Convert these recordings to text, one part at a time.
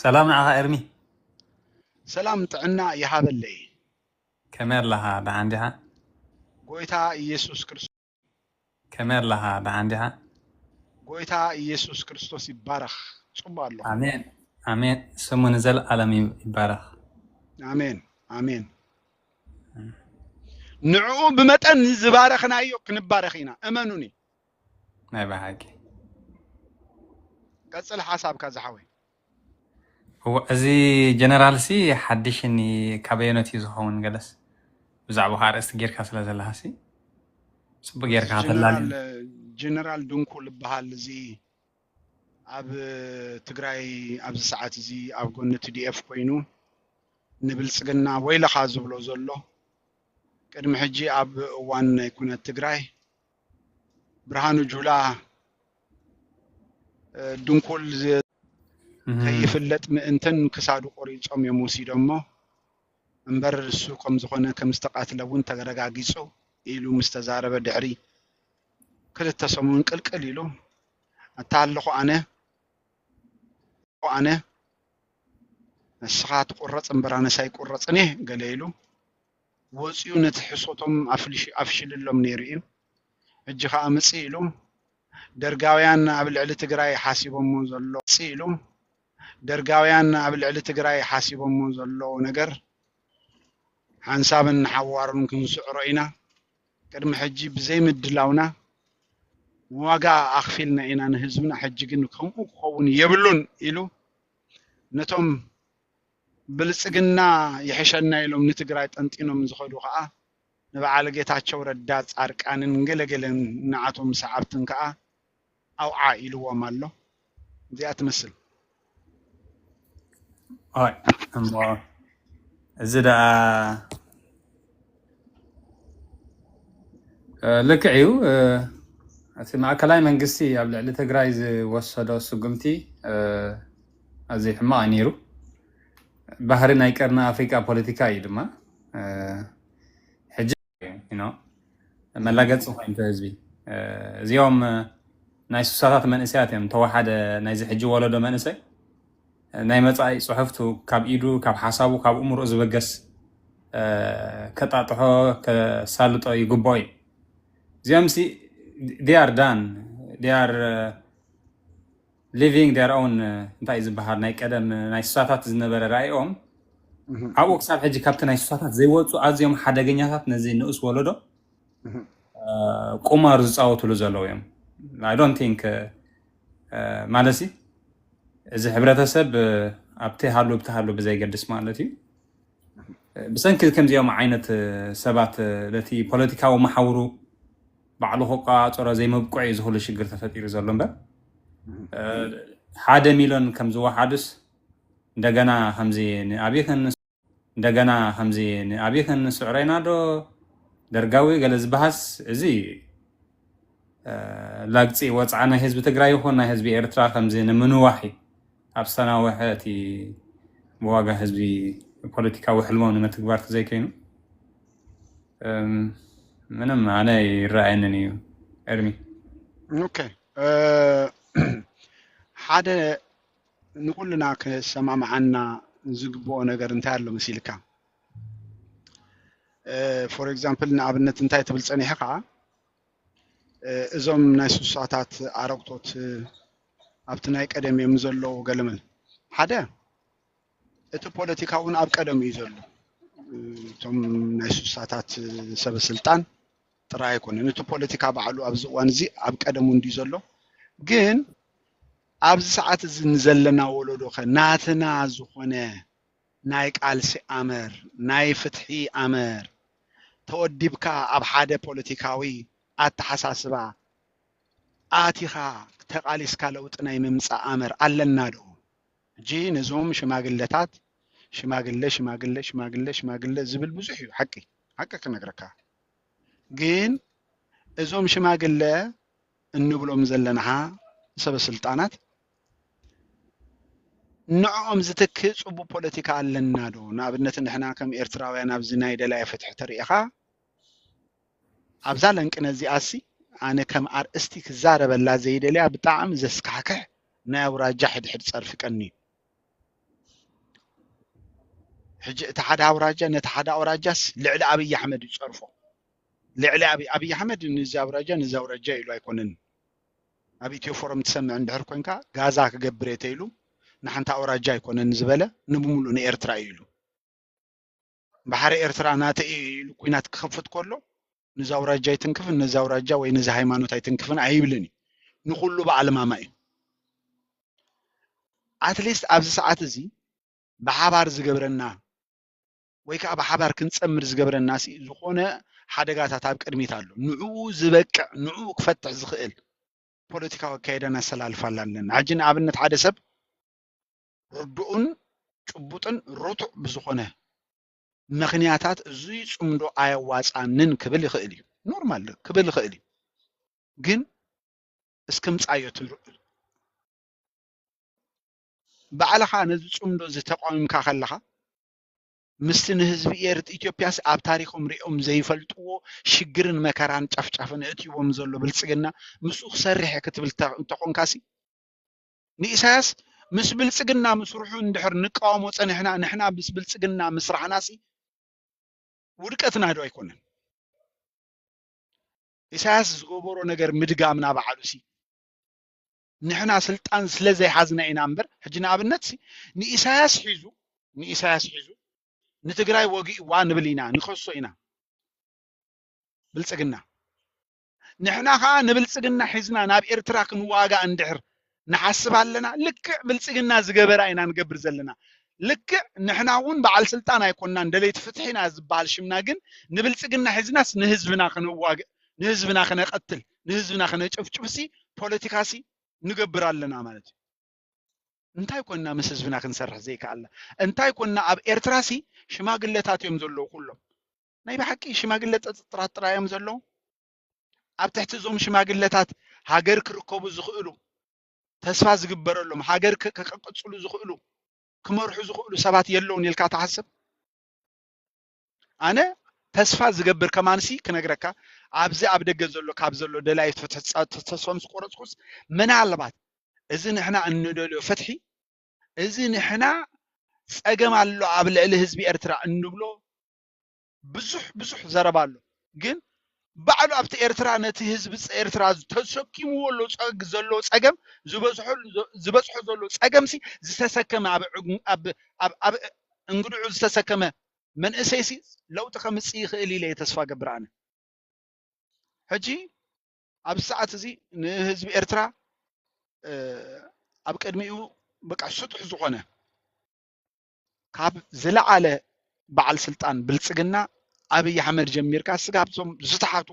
ሰላም ንዓኻ ኤርሚ። ሰላም ጥዕና ይሃበለይ። ከመይ ኣለኻ? ደሓን ዲኻ? ጎይታ ኢየሱስ ክርስቶስ ከመይ ኣለኻ? ደሓን ዲኻ? ጎይታ ኢየሱስ ክርስቶስ ይባረኽ። ጽቡቕ ኣሎ። ኣሜን ኣሜን። ስሙ ንዘለኣለም ይባረኽ። ኣሜን ኣሜን። ንዕኡ ብመጠን ዝባረኽናዮ ክንባረኽ ኢና። እመኑኒ። ናይ ብሓቂ ቀጽል ሓሳብካ ዝሓወይ። እወ፣ እዚ ጀነራል ሲ ሓድሽኒ ካበየኖት እዩ ዝኸውን? ገለስ ብዛዕባ ኣርእስቲ ጌርካ ስለ ዘለካ ሲ ጽቡቅ ጌርካ ከተላልዮ። ጀነራል ድንኩል ይበሃል። እዚ ኣብ ትግራይ ኣብዚ ሰዓት እዚ ኣብ ጎኒ ቲ ዲ ኤፍ ኮይኑ ንብልጽግና ወይለኻ ዝብሎ ዘሎ፣ ቅድሚ ሕጂ ኣብ እዋን ናይ ኩነት ትግራይ ብርሃኑ ጁላ ድንኩል ከይፍለጥ ምእንትን ክሳዱ ቆሪጾም እዮም ወሲዶሞ። እምበር እሱ ከም ዝኾነ ከም ዝተቃትለ እውን ተረጋጊጹ ኢሉ ምስ ተዛረበ ድሕሪ ክልተ ሰሙን ቅልቅል ኢሉ፣ ኣታ ኣለኹ ኣነ ኣነ ንስኻ ትቁረጽ እምበር ኣነስ ኣይቁረጽን እየ ገለ ኢሉ ወጺኡ ነቲ ሕሶቶም ኣፍልሽ- ኣፍሽልሎም ነይሩ እዩ። ሕጂ ኸኣ ምጽእ ኢሉ ደርጋውያን ኣብ ልዕሊ ትግራይ ሓሲቦሞ ዘሎ ምጽእ ኢሉ ደርጋውያን ኣብ ልዕሊ ትግራይ ሓሲቦሞ ዘለዉ ነገር ሓንሳብን ንሓዋሩን ክንስዕሮ ኢና። ቅድሚ ሕጂ ብዘይምድላውና ዋጋ ኣኽፊልና ኢና ንህዝብና፣ ሕጂ ግን ከምኡ ክኸውን የብሉን ኢሉ ነቶም ብልጽግና ይሕሸና ኢሎም ንትግራይ ጠንጢኖም ዝኸዱ ኸኣ ንበዓል ጌታቸው ረዳ፣ ጻድቃንን ገለገለን ንዓቶም ሰዓብትን ከኣ ኣውዓ ኢልዎም ኣሎ። እዚኣ ትመስል። ኣይ እሞ እዚ ደኣ እ፣ ልክዕ እዩ። እ፣ እቲ ማእከላይ መንግስቲ ኣብ ልዕሊ ትግራይ ዝወሰዶ ስጉምቲ እ፣ ኣዝዩ ሕማቕ እዩ ነይሩ። ባህሪ ናይ ቀርኒ ኣፍሪቃ ፖለቲካ እዩ ድማ እ፣ ሕጂ you know፣ መላገፂ ኮይኑ ህዝቢ እዚኦም ናይ ሱሳታት መንእሰያት እዮም። ተወሓደ ናይዚ ሕጂ ወለዶ መንእሰይ ናይ መፃኢ ፅሑፍቱ ካብ ኢዱ ካብ ሓሳቡ ካብ እምርኡ ዝበገስ ከጣጥሖ ከሳልጦ ይግብኦ እዩ። እዚኦም ሲ they are done they are living their own እንታይ እዩ ዝበሃል ናይ ቀደም ናይ ሱሳታት ዝነበረ ራእዮም ኣብኡ ክሳብ ሕጂ ካብቲ ናይ ሱሳታት ዘይወፁ ኣዝዮም ሓደገኛታት ነዚ ንኡስ ወለዶ ቁማር ዝፃወትሉ ዘለዉ እዮም። I don't think ማለሲ እዚ ሕብረተሰብ ኣብቲ ሃሉ ብቲ ሃሉ ብዘይገድስ ማለት እዩ ብሰንኪ ከምዚኦም ዓይነት ሰባት ነቲ ፖለቲካዊ መሓውሩ ባዕሉ ክቆፃፀሮ ዘይመብቅዑ እዩ ዝኽሉ ሽግር ተፈጢሩ ዘሎ እምበር ሓደ ሚሊዮን ከም ዝወሓዱስ እንደገና ከምዚ ንኣብይ ከንስ እንደገና ከምዚ ንኣብይ ከንስዕሮ ኢና ዶ ደርጋዊ ገለ ዝበሃስ እዚ ላግፂ ወፅዓ ናይ ህዝቢ ትግራይ ይኹን ናይ ህዝቢ ኤርትራ ከምዚ ንምንዋሕ እዩ ኣብ ዝተናወሐ እቲ ብዋጋ ህዝቢ ፖለቲካዊ ሕልሞም ንምትግባር ተዘይከይኑ ምንም ኣነ ይረኣየንን እዩ ኤርሚ። ኦኬ ሓደ ንኩልና ክሰማምዓና ዝግብኦ ነገር እንታይ ኣሎ መሲልካ? ፎር ኤግዛምፕል ንኣብነት እንታይ ትብል ፀኒሕኻ? እዞም ናይ ሱሳታት ኣረግቶት ኣብቲ ናይ ቀደም እዮም ዘለዉ ገለመል ሓደ እቲ ፖለቲካ እውን ኣብ ቀደሙ እዩ ዘሎ። እቶም ናይ ሱሳታት ሰበ ስልጣን ጥራይ ኣይኮነን። እቲ ፖለቲካ ባዕሉ ኣብዚ እዋን እዚ ኣብ ቀደሙ እንድዩ ዘሎ። ግን ኣብዚ ሰዓት እዚ ንዘለና ወለዶ ኸ ናትና ዝኾነ ናይ ቃልሲ ኣመር፣ ናይ ፍትሒ ኣመር ተወዲብካ ኣብ ሓደ ፖለቲካዊ ኣተሓሳስባ ኣቲኻ ተቓሊስካ ለውጢ ናይ ምምፃእ ኣመር ኣለና ዶ? ሕጂ ነዞም ሽማግለታት ሽማግለ ሽማግለ ሽማግለ ሽማግለ ዝብል ብዙሕ እዩ ሓቂ ሓቂ ክነግረካ ግን እዞም ሽማግለ እንብሎም ዘለናኻ ሰበ ስልጣናት ንዕኦም ዝትክእ ፅቡቅ ፖለቲካ ኣለና ዶ ንኣብነት ንሕና ከም ኤርትራውያን ኣብዚ ናይ ደላይ ፍትሒ ተሪኢኻ ኣብዛ ለንቅነ እዚኣሲ ኣነ ከም ኣርእስቲ ክዛረበላ ዘይደልያ ብጣዕሚ ዘስካሕክሕ ናይ ኣውራጃ ሕድሕድ ጸርፊ ቀንዩ። ሕጂ እቲ ሓደ ኣውራጃ ነቲ ሓደ ኣውራጃስ ልዕሊ ኣብይ ኣሕመድ እዩ ጸርፎ። ልዕሊ ኣብይ ኣብይ ኣሕመድ ንዚ ኣውራጃ ንዚ ኣውራጃ ኢሉ ኣይኮነን። ኣብ ኢትዮ ፎረም ትሰምዕ እንድሕር ኮንካ ጋዛ ክገብር እየ ተይሉ ንሓንቲ ኣውራጃ ኣይኮነን ዝበለ፣ ንብሙሉ ንኤርትራ እዩ ኢሉ። ባሕሪ ኤርትራ ናተ እዩ ኢሉ ኩናት ክኸፍት ከሎ ንዚ ኣውራጃ ኣይትንክፍን፣ ነዚ ኣውራጃ ወይ ነዚ ሃይማኖት ኣይትንክፍን ኣይብልን እዩ። ንኹሉ ብኣለማማ እዩ። ኣትሊስት ኣብዚ ሰዓት እዚ ብሓባር ዝገብረና ወይ ከዓ ብሓባር ክንፀምር ዝገብረና ሲ ዝኾነ ሓደጋታት ኣብ ቅድሚት ኣሎ። ንዕኡ ዝበቅዕ ንዕኡ ክፈትሕ ዝኽእል ፖለቲካዊ ኣካይዳን ኣሰላልፋን ኣለና። ሕጂ ንኣብነት ሓደ ሰብ ርዱእን ጭቡጥን ርቱዕ ብዝኾነ ምኽንያታት እዚ ፅምዶ ኣየዋፃንን ክብል ይኽእል እዩ። ኖርማል ክብል ይኽእል እዩ። ግን እስክምፃዮ ትርእ ባዕልኻ ነዚ ፅምዶ እዚ ተቋሚምካ ከለኻ ምስቲ ንህዝቢ ኤርት ኢትዮጵያስ ኣብ ታሪኾም ሪኦም ዘይፈልጥዎ ሽግርን መከራን ጨፍጫፍን እእትይዎም ዘሎ ብልፅግና ምስኡ ክሰርሕ እየ ክትብል እንተኾንካሲ ንኢሳያስ ምስ ብልፅግና ምስርሑ እንድሕር ንቃወሞ ፀኒሕና ንሕና ምስ ብልፅግና ምስራሕናሲ ውድቀትና ዶ ኣይኮነን? ኢሳያስ ዝገበሮ ነገር ምድጋምና ባዕሉ ሲ ንሕና ስልጣን ስለ ዘይሓዝና ኢና እምበር ሕጂ ንኣብነት ሲ ንኢሳያስ ሒዙ ንኢሳያስ ሒዙ ንትግራይ ወጊእዋ ንብል ኢና ንኸሶ ኢና ብልፅግና ንሕና ከዓ ንብልፅግና ሒዝና ናብ ኤርትራ ክንዋጋእ እንድሕር ንሓስብ ኣለና ልክዕ ብልፅግና ዝገበራ ኢና ንገብር ዘለና ልክዕ ንሕና እውን በዓል ስልጣን ኣይኮንናን ደለይቲ ፍትሒ ኢና ዝበሃል ሽምና ግን ንብልፅግና ሒዝናስ ንህዝብና ከነዋግእ ንህዝብና ከነቐትል ንህዝብና ከነጨፍጭፍሲ ፖለቲካሲ ንገብር ኣለና ማለት እዩ እንታይ ኮንና ምስ ህዝብና ክንሰርሕ ዘይከኣልና እንታይ ኮንና ኣብ ኤርትራሲ ሽማግለታት እዮም ዘለዉ ኩሎም ናይ ብሓቂ ሽማግለ ጥራጥራ እዮም ዘለዉ ኣብ ትሕቲ እዞም ሽማግለታት ሃገር ክርከቡ ዝኽእሉ ተስፋ ዝግበረሎም ሃገር ከቀፅሉ ዝኽእሉ ክመርሑ ዝኽእሉ ሰባት የለውን ኢልካ ትሓስብ ኣነ ተስፋ ዝገብር ከማንሲ ክነግረካ ኣብዚ ኣብ ደገ ዘሎ ካብ ዘሎ ደላይ ፍትሒ ተስፋ ምስ ቆረፅኩስ ምናልባት እዚ ንሕና እንደልዮ ፍትሒ እዚ ንሕና ፀገም ኣሎ ኣብ ልዕሊ ህዝቢ ኤርትራ እንብሎ ብዙሕ ብዙሕ ዘረባ ኣሎ ግን ባዕሉ ኣብቲ ኤርትራ ነቲ ህዝቢ ኤርትራ ተሰኪምዎ ዘሎ ፀገም ዝበፅሖ ዘሎ ፀገምሲ ዝተሰከመ ኣብ እንግድዑ ዝተሰከመ መንእሰይሲ ለውጢ ከምፅእ ይኽእል ኢለ ተስፋ ገብር ኣነ ሕጂ ኣብዚ ሰዓት እዚ ንህዝቢ ኤርትራ ኣብ ቅድሚኡ በቃ ስጡሕ ዝኾነ ካብ ዝለዓለ በዓል ስልጣን ብልፅግና ኣብይ ኣሕመድ ጀሚርካ ስጋብ ዞም ዝተሓቱ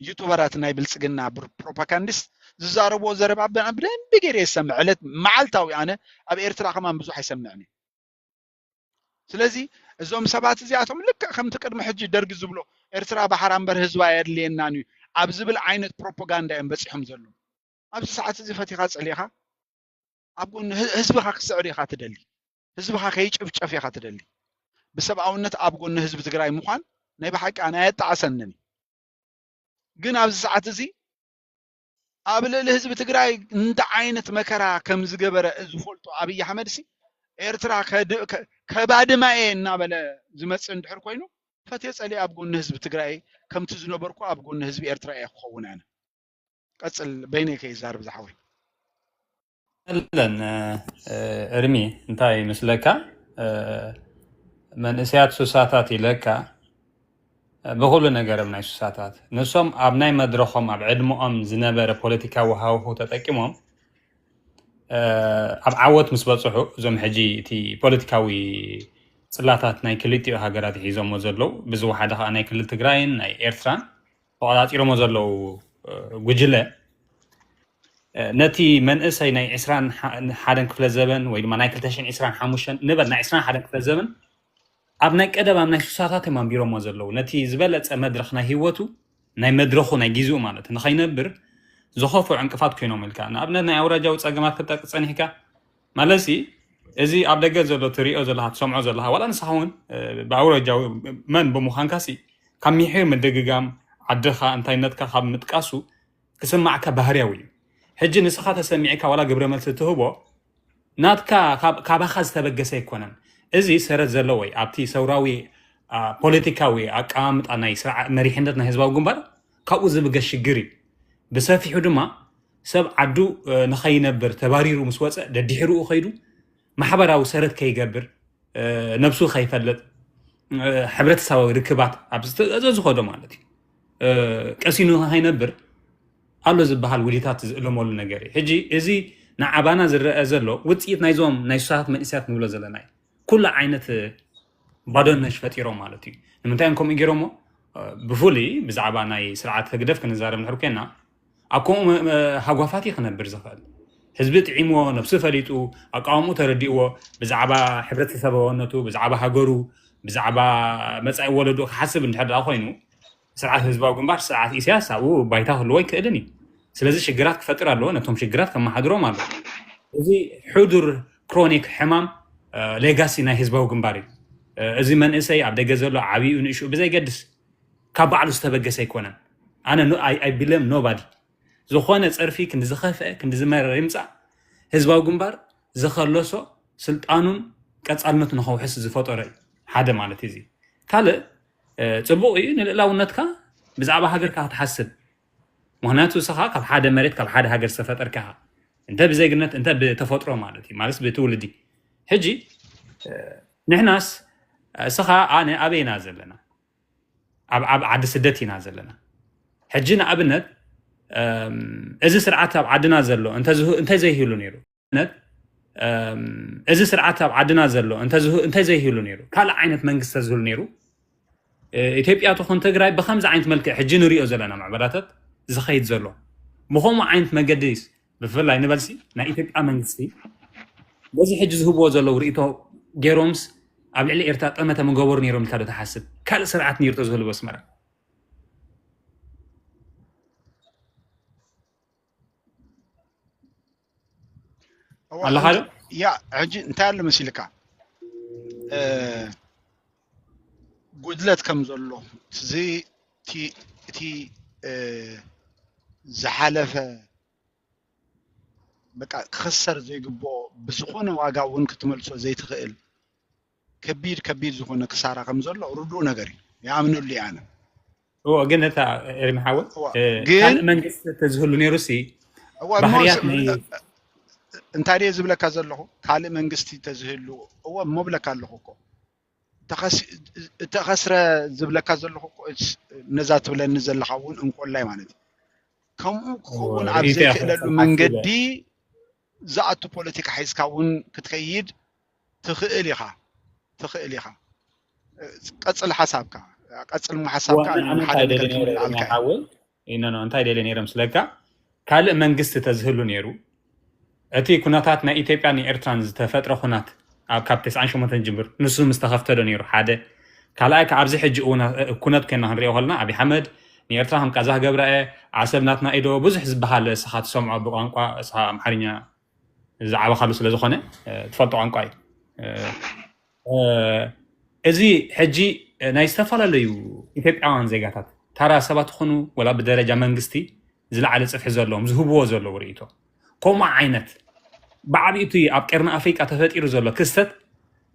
ዩቱበራት ናይ ብልፅግና ፕሮፓጋንዲስት ዝዛረብዎ ዘረባ ብደንቢ ገይረ ይሰምዕ ዕለት መዓልታዊ ኣነ ኣብ ኤርትራ ከማን ብዙሕ ኣይሰምዕን እዩ ስለዚ እዞም ሰባት እዚኣቶም ልክዕ ከምቲ ቅድሚ ሕጂ ደርጊ ዝብሎ ኤርትራ ባሕራ እምበር ህዝባ ኣየድልየናን እዩ ኣብ ዝብል ዓይነት ፕሮፓጋንዳ እዮም በፂሖም ዘለዉ ኣብዚ ሰዓት እዚ ፈቲኻ ፀሊኻ ኣብ ጎኒ ህዝብኻ ክስዕር ኢኻ ትደሊ ህዝብኻ ከይጭፍጨፍ ኢኻ ትደሊ ብሰብኣውነት ኣብ ጎኒ ህዝቢ ትግራይ ምዃን ናይ ብሓቂ ኣነ ኣየጣዕሰንን ግን ኣብዚ ሰዓት እዚ ኣብ ልዕሊ ህዝቢ ትግራይ እንተ ዓይነት መከራ ከም ዝገበረ ዝፈልጦ ኣብይ ኣሕመድ ሲ ኤርትራ ከባድማ እየ እናበለ ዝመፅእ እንድሕር ኮይኑ ፈትየ ፀሊእ ኣብ ጎኒ ህዝቢ ትግራይ ከምቲ ዝነበርኩ ኣብ ጎኒ ህዝቢ ኤርትራ እየ ክኸውን ኣነ ቀፅል በይነይ ከይዛርብ ዝሓወይ ለን እርሚ እንታይ ይመስለካ መንእሰያት ሱሳታት ይለካ ብኩሉ ነገር ኣብ ናይ ሱሳታት ንሶም ኣብ ናይ መድረኾም ኣብ ዕድመኦም ዝነበረ ፖለቲካዊ ሃውሁ ተጠቂሞም ኣብ ዓወት ምስ በፅሑ እዞም ሕጂ እቲ ፖለቲካዊ ፅላታት ናይ ክልቲኡ ሃገራት ሒዞሞ ዘለዉ ብዝወሓደ ከዓ ናይ ክልል ትግራይን ናይ ኤርትራን ተቆፃፂሮሞ ዘለዉ ጉጅለ ነቲ መንእሰይ ናይ ዕስራን ሓደን ክፍለ ዘበን ወይ ድማ ናይ ክልተ ሽሕን ዕስራን ሓሙሽተን ንበል ናይ ዕስራን ሓደን ክፍለ ዘበን ኣብ ናይ ቀደም ኣብ ናይ ሱሳታት እዮም ኣንቢሮሞ ዘለዉ ነቲ ዝበለፀ መድረክ ናይ ህይወቱ ናይ መድረኹ ናይ ጊዜኡ ማለት ንኸይነብር ዝኸፍኦ ዕንቅፋት ኮይኖም ኢልካ ንኣብነት ናይ ኣውራጃዊ ፀገማት ክጠቅስ ፀኒሕካ ማለትሲ እዚ ኣብ ደገ ዘሎ ትሪኦ ዘለኻ ትሰምዖ ዘለኻ ዋላ ንስኻ እውን ብኣውራጃዊ መን ብምዃንካሲ ካብ ሚሒር ምድግጋም ዓድኻ እንታይነትካ ካብ ምጥቃሱ ክስማዕካ ባህርያዊ እዩ ሕጂ ንስኻ ተሰሚዕካ ዋላ ግብረ መልሲ ትህቦ ናትካ ካባኻ ዝተበገሰ ኣይኮነን እዚ ሰረት ዘለዎ እዩ። ኣብቲ ሰውራዊ ፖለቲካዊ ኣቀማምጣ ናይ ስርዓ መሪሕነት ናይ ህዝባዊ ግንባር ካብኡ ዝብገስ ሽግር እዩ። ብሰፊሑ ድማ ሰብ ዓዱ ንኸይነብር ተባሪሩ ምስ ወፀ ደድሕርኡ ከይዱ ማሕበራዊ ሰረት ከይገብር፣ ነብሱ ከይፈልጥ፣ ሕብረተሰባዊ ርክባት ኣብ ዝኸዶ ማለት እዩ ቀሲኑ ንኸይነብር ኣሎ ዝበሃል ውዲታት ዝእለመሉ ነገር እዩ። ሕጂ እዚ ንዓባና ዝረአ ዘሎ ውፅኢት ናይዞም ናይ ሱሳት መንእሰያት ንብሎ ዘለና እዩ። ኩሉ ዓይነት ባዶነት ፈጢሮም ማለት እዩ። ንምንታይ እዮም ከምኡ ገይሮሞ? ብፍሉይ ብዛዕባ ናይ ስርዓት ህግደፍ ክንዛረብ ንሕር ኮይና ኣብ ከምኡ ሃጓፋት እዩ ክነብር ዝኽእል። ህዝቢ ጥዒምዎ፣ ነብሱ ፈሊጡ፣ ኣቃውምኡ ተረዲእዎ፣ ብዛዕባ ሕብረተሰባውነቱ፣ ብዛዕባ ሃገሩ፣ ብዛዕባ መጻኢ ወለዱ ክሓስብ እንድሕር ደኣ ኮይኑ ስርዓት ህዝባዊ ግንባር ስርዓት ኢሳያስ ኣብኡ ባይታ ክህልዎ ኣይክእልን እዩ። ስለዚ ሽግራት ክፈጥር ኣለዎ፣ ነቶም ሽግራት ከመሓድሮም ኣለዎ። እዚ ሕዱር ክሮኒክ ሕማም ሌጋሲ ናይ ህዝባዊ ግንባር እዩ። እዚ መንእሰይ ኣብ ደገ ዘሎ ዓብዩ ንእሽኡ ብዘይገድስ ካብ ባዕሉ ዝተበገሰ ኣይኮነን። ኣነ I blame nobody። ዝኾነ ጸርፊ ክንዲ ዝኸፍአ ክንዲ ዝመረር ይምጻእ ህዝባዊ ግንባር ዝኸለሶ ስልጣኑን ቀጻልነቱ ንኸውሕስ ዝፈጠሮ እዩ። ሓደ ማለት እዚ ካልእ ጽቡቕ እዩ ንልእላውነትካ ብዛዕባ ሃገርካ ክትሓስብ። ምክንያቱ እስኻ ካብ ሓደ መሬት ካብ ሓደ ሃገር ዝተፈጠርካ እንተ ብዜግነት እንተ ብተፈጥሮ ማለት እዩ ማለት ብትውልዲ። ሕጂ ንሕናስ እስኻ ኣነ ኣበይና ዘለና ኣብ ዓዲ ስደት ኢና ዘለና። ሕጂ ንኣብነት እዚ ስርዓት ኣብ ዓድና ዘሎ እንተ ዘይህሉ ነይሩ ነት እዚ ስርዓት ኣብ ዓድና ዘሎ እንተ ዘይህሉ ነይሩ ካልእ ዓይነት መንግስቲ ተዝህሉ ነይሩ ኢትዮጵያ ትኹን ትግራይ ብከምዚ ዓይነት መልክዕ ሕጂ ንሪኦ ዘለና ምዕበዳታት ዝኸይድ ዘሎ ብኸምኡ ዓይነት መገዲ ብፍላይ ንበልሲ ናይ ኢትዮጵያ መንግስቲ በዚ ሕጂ ዝህብዎ ዘለዉ ርእቶ ገይሮምስ ኣብ ልዕሊ ኤርትራ ጠመተ ምገበሩ ነይሮም ኢልካ ዶ ትሓስብ? ካልእ ስርዓት ነይሩ ተዝህሉ በስመራ ኣለኻ ዶ? ያ ሕጂ እንታይ ኣሎ መሲልካ ጉድለት ከም ዘሎ እቲ ዝሓለፈ በቃ ክኽሰር ዘይግብኦ ብዝኾነ ዋጋ እውን ክትመልሶ ዘይትኽእል ከቢድ ከቢድ ዝኾነ ክሳራ ከም ዘሎ ርዱእ ነገር እዩ። ይኣምነሉ እየ ኣነ። እዎ ግን እታ ኤርሚ ሓወ እዋ፣ እ፣ ግን ካልእ መንግስቲ ተዝህሉ ነይሩ ሲ እዋ፣ እሞ ባህርያት ስ-፣ ናይ እንታይ ድየ ዝብለካ ዘለኹ? ካልእ መንግስቲ ተዝህሉ እዎ እሞ ብለካ ኣለኹ እኮ። ተኸስ-፣ እተኸስረ ዝብለካ ዘለኹ እኮ እስ-፣ ነዛ ትብለኒ ዘለኻ እውን እንኮላይ ማለት እዩ። ከምኡ ክኸውን ኣብ ርእይቶ ዘይክእለሉ ሓሳብ መንገዲ ዝኣቱ ፖለቲካ ሒዝካ እውን ክትከይድ ትኽእል ኢኻ፣ ትኽእል ኢኻ። ቀጽል ሓሳብካ፣ ቀጽል እሞ ሓሳብካ ኣነ፣ ኣነ ሓደ እንታይ ነገር ደልየ ነይረ ክምልኣልካ እየ። ሓወይ? ኢኖ፣ ኖ፣ እንታይ ደልየ ነይረ ምስለካ? ካልእ መንግስቲ ተዝህሉ ነይሩ፣ እቲ ኩነታት ናይ ኢትዮጵያን ኤርትራን ዝተፈጥረ ኩናት ኣብ ካብ ተስዓን ሸሞንተን ጅምር ንሱ ምስ ተኸፍተ ዶ ነይሩ? ሓደ። ካልኣይ፣ ከ ኣብዚ ሕጂ እውና-፣ ኩነት ኮይና ክንሪኦ ከለና፣ ኣብይ ኣሕመድ ንኤርትራ ከም ቃዛ ክገብራ እየ፣ ዓሰብ ናትና ኢዶ፣ ብዙሕ ዝበሃል እስኻ ትሰምዖ ብቋንቋ፣ እስኻ ኣምሓርኛ ዝዓበኻሉ ስለ ዝኾነ፣ እ፣ ትፈልጦ ቋንቋ እዩ። እ፣ እ፣ እዚ ሕጂ ናይ ዝተፈላለዩ ኢትዮጵያውያን ዜጋታት፣ ታራ ሰባት ይኹኑ፣ ወላ ብደረጃ መንግስቲ ዝለዓለ ጽፍሒ ዘለዎም፣ ዝህብዎ ዘለዉ ርእይቶ፣ ከምኡ ዓይነት ብዓቢኡ እቲ ኣብ ቀርኒ ኣፍሪቃ ተፈጢሩ ዘሎ ክስተት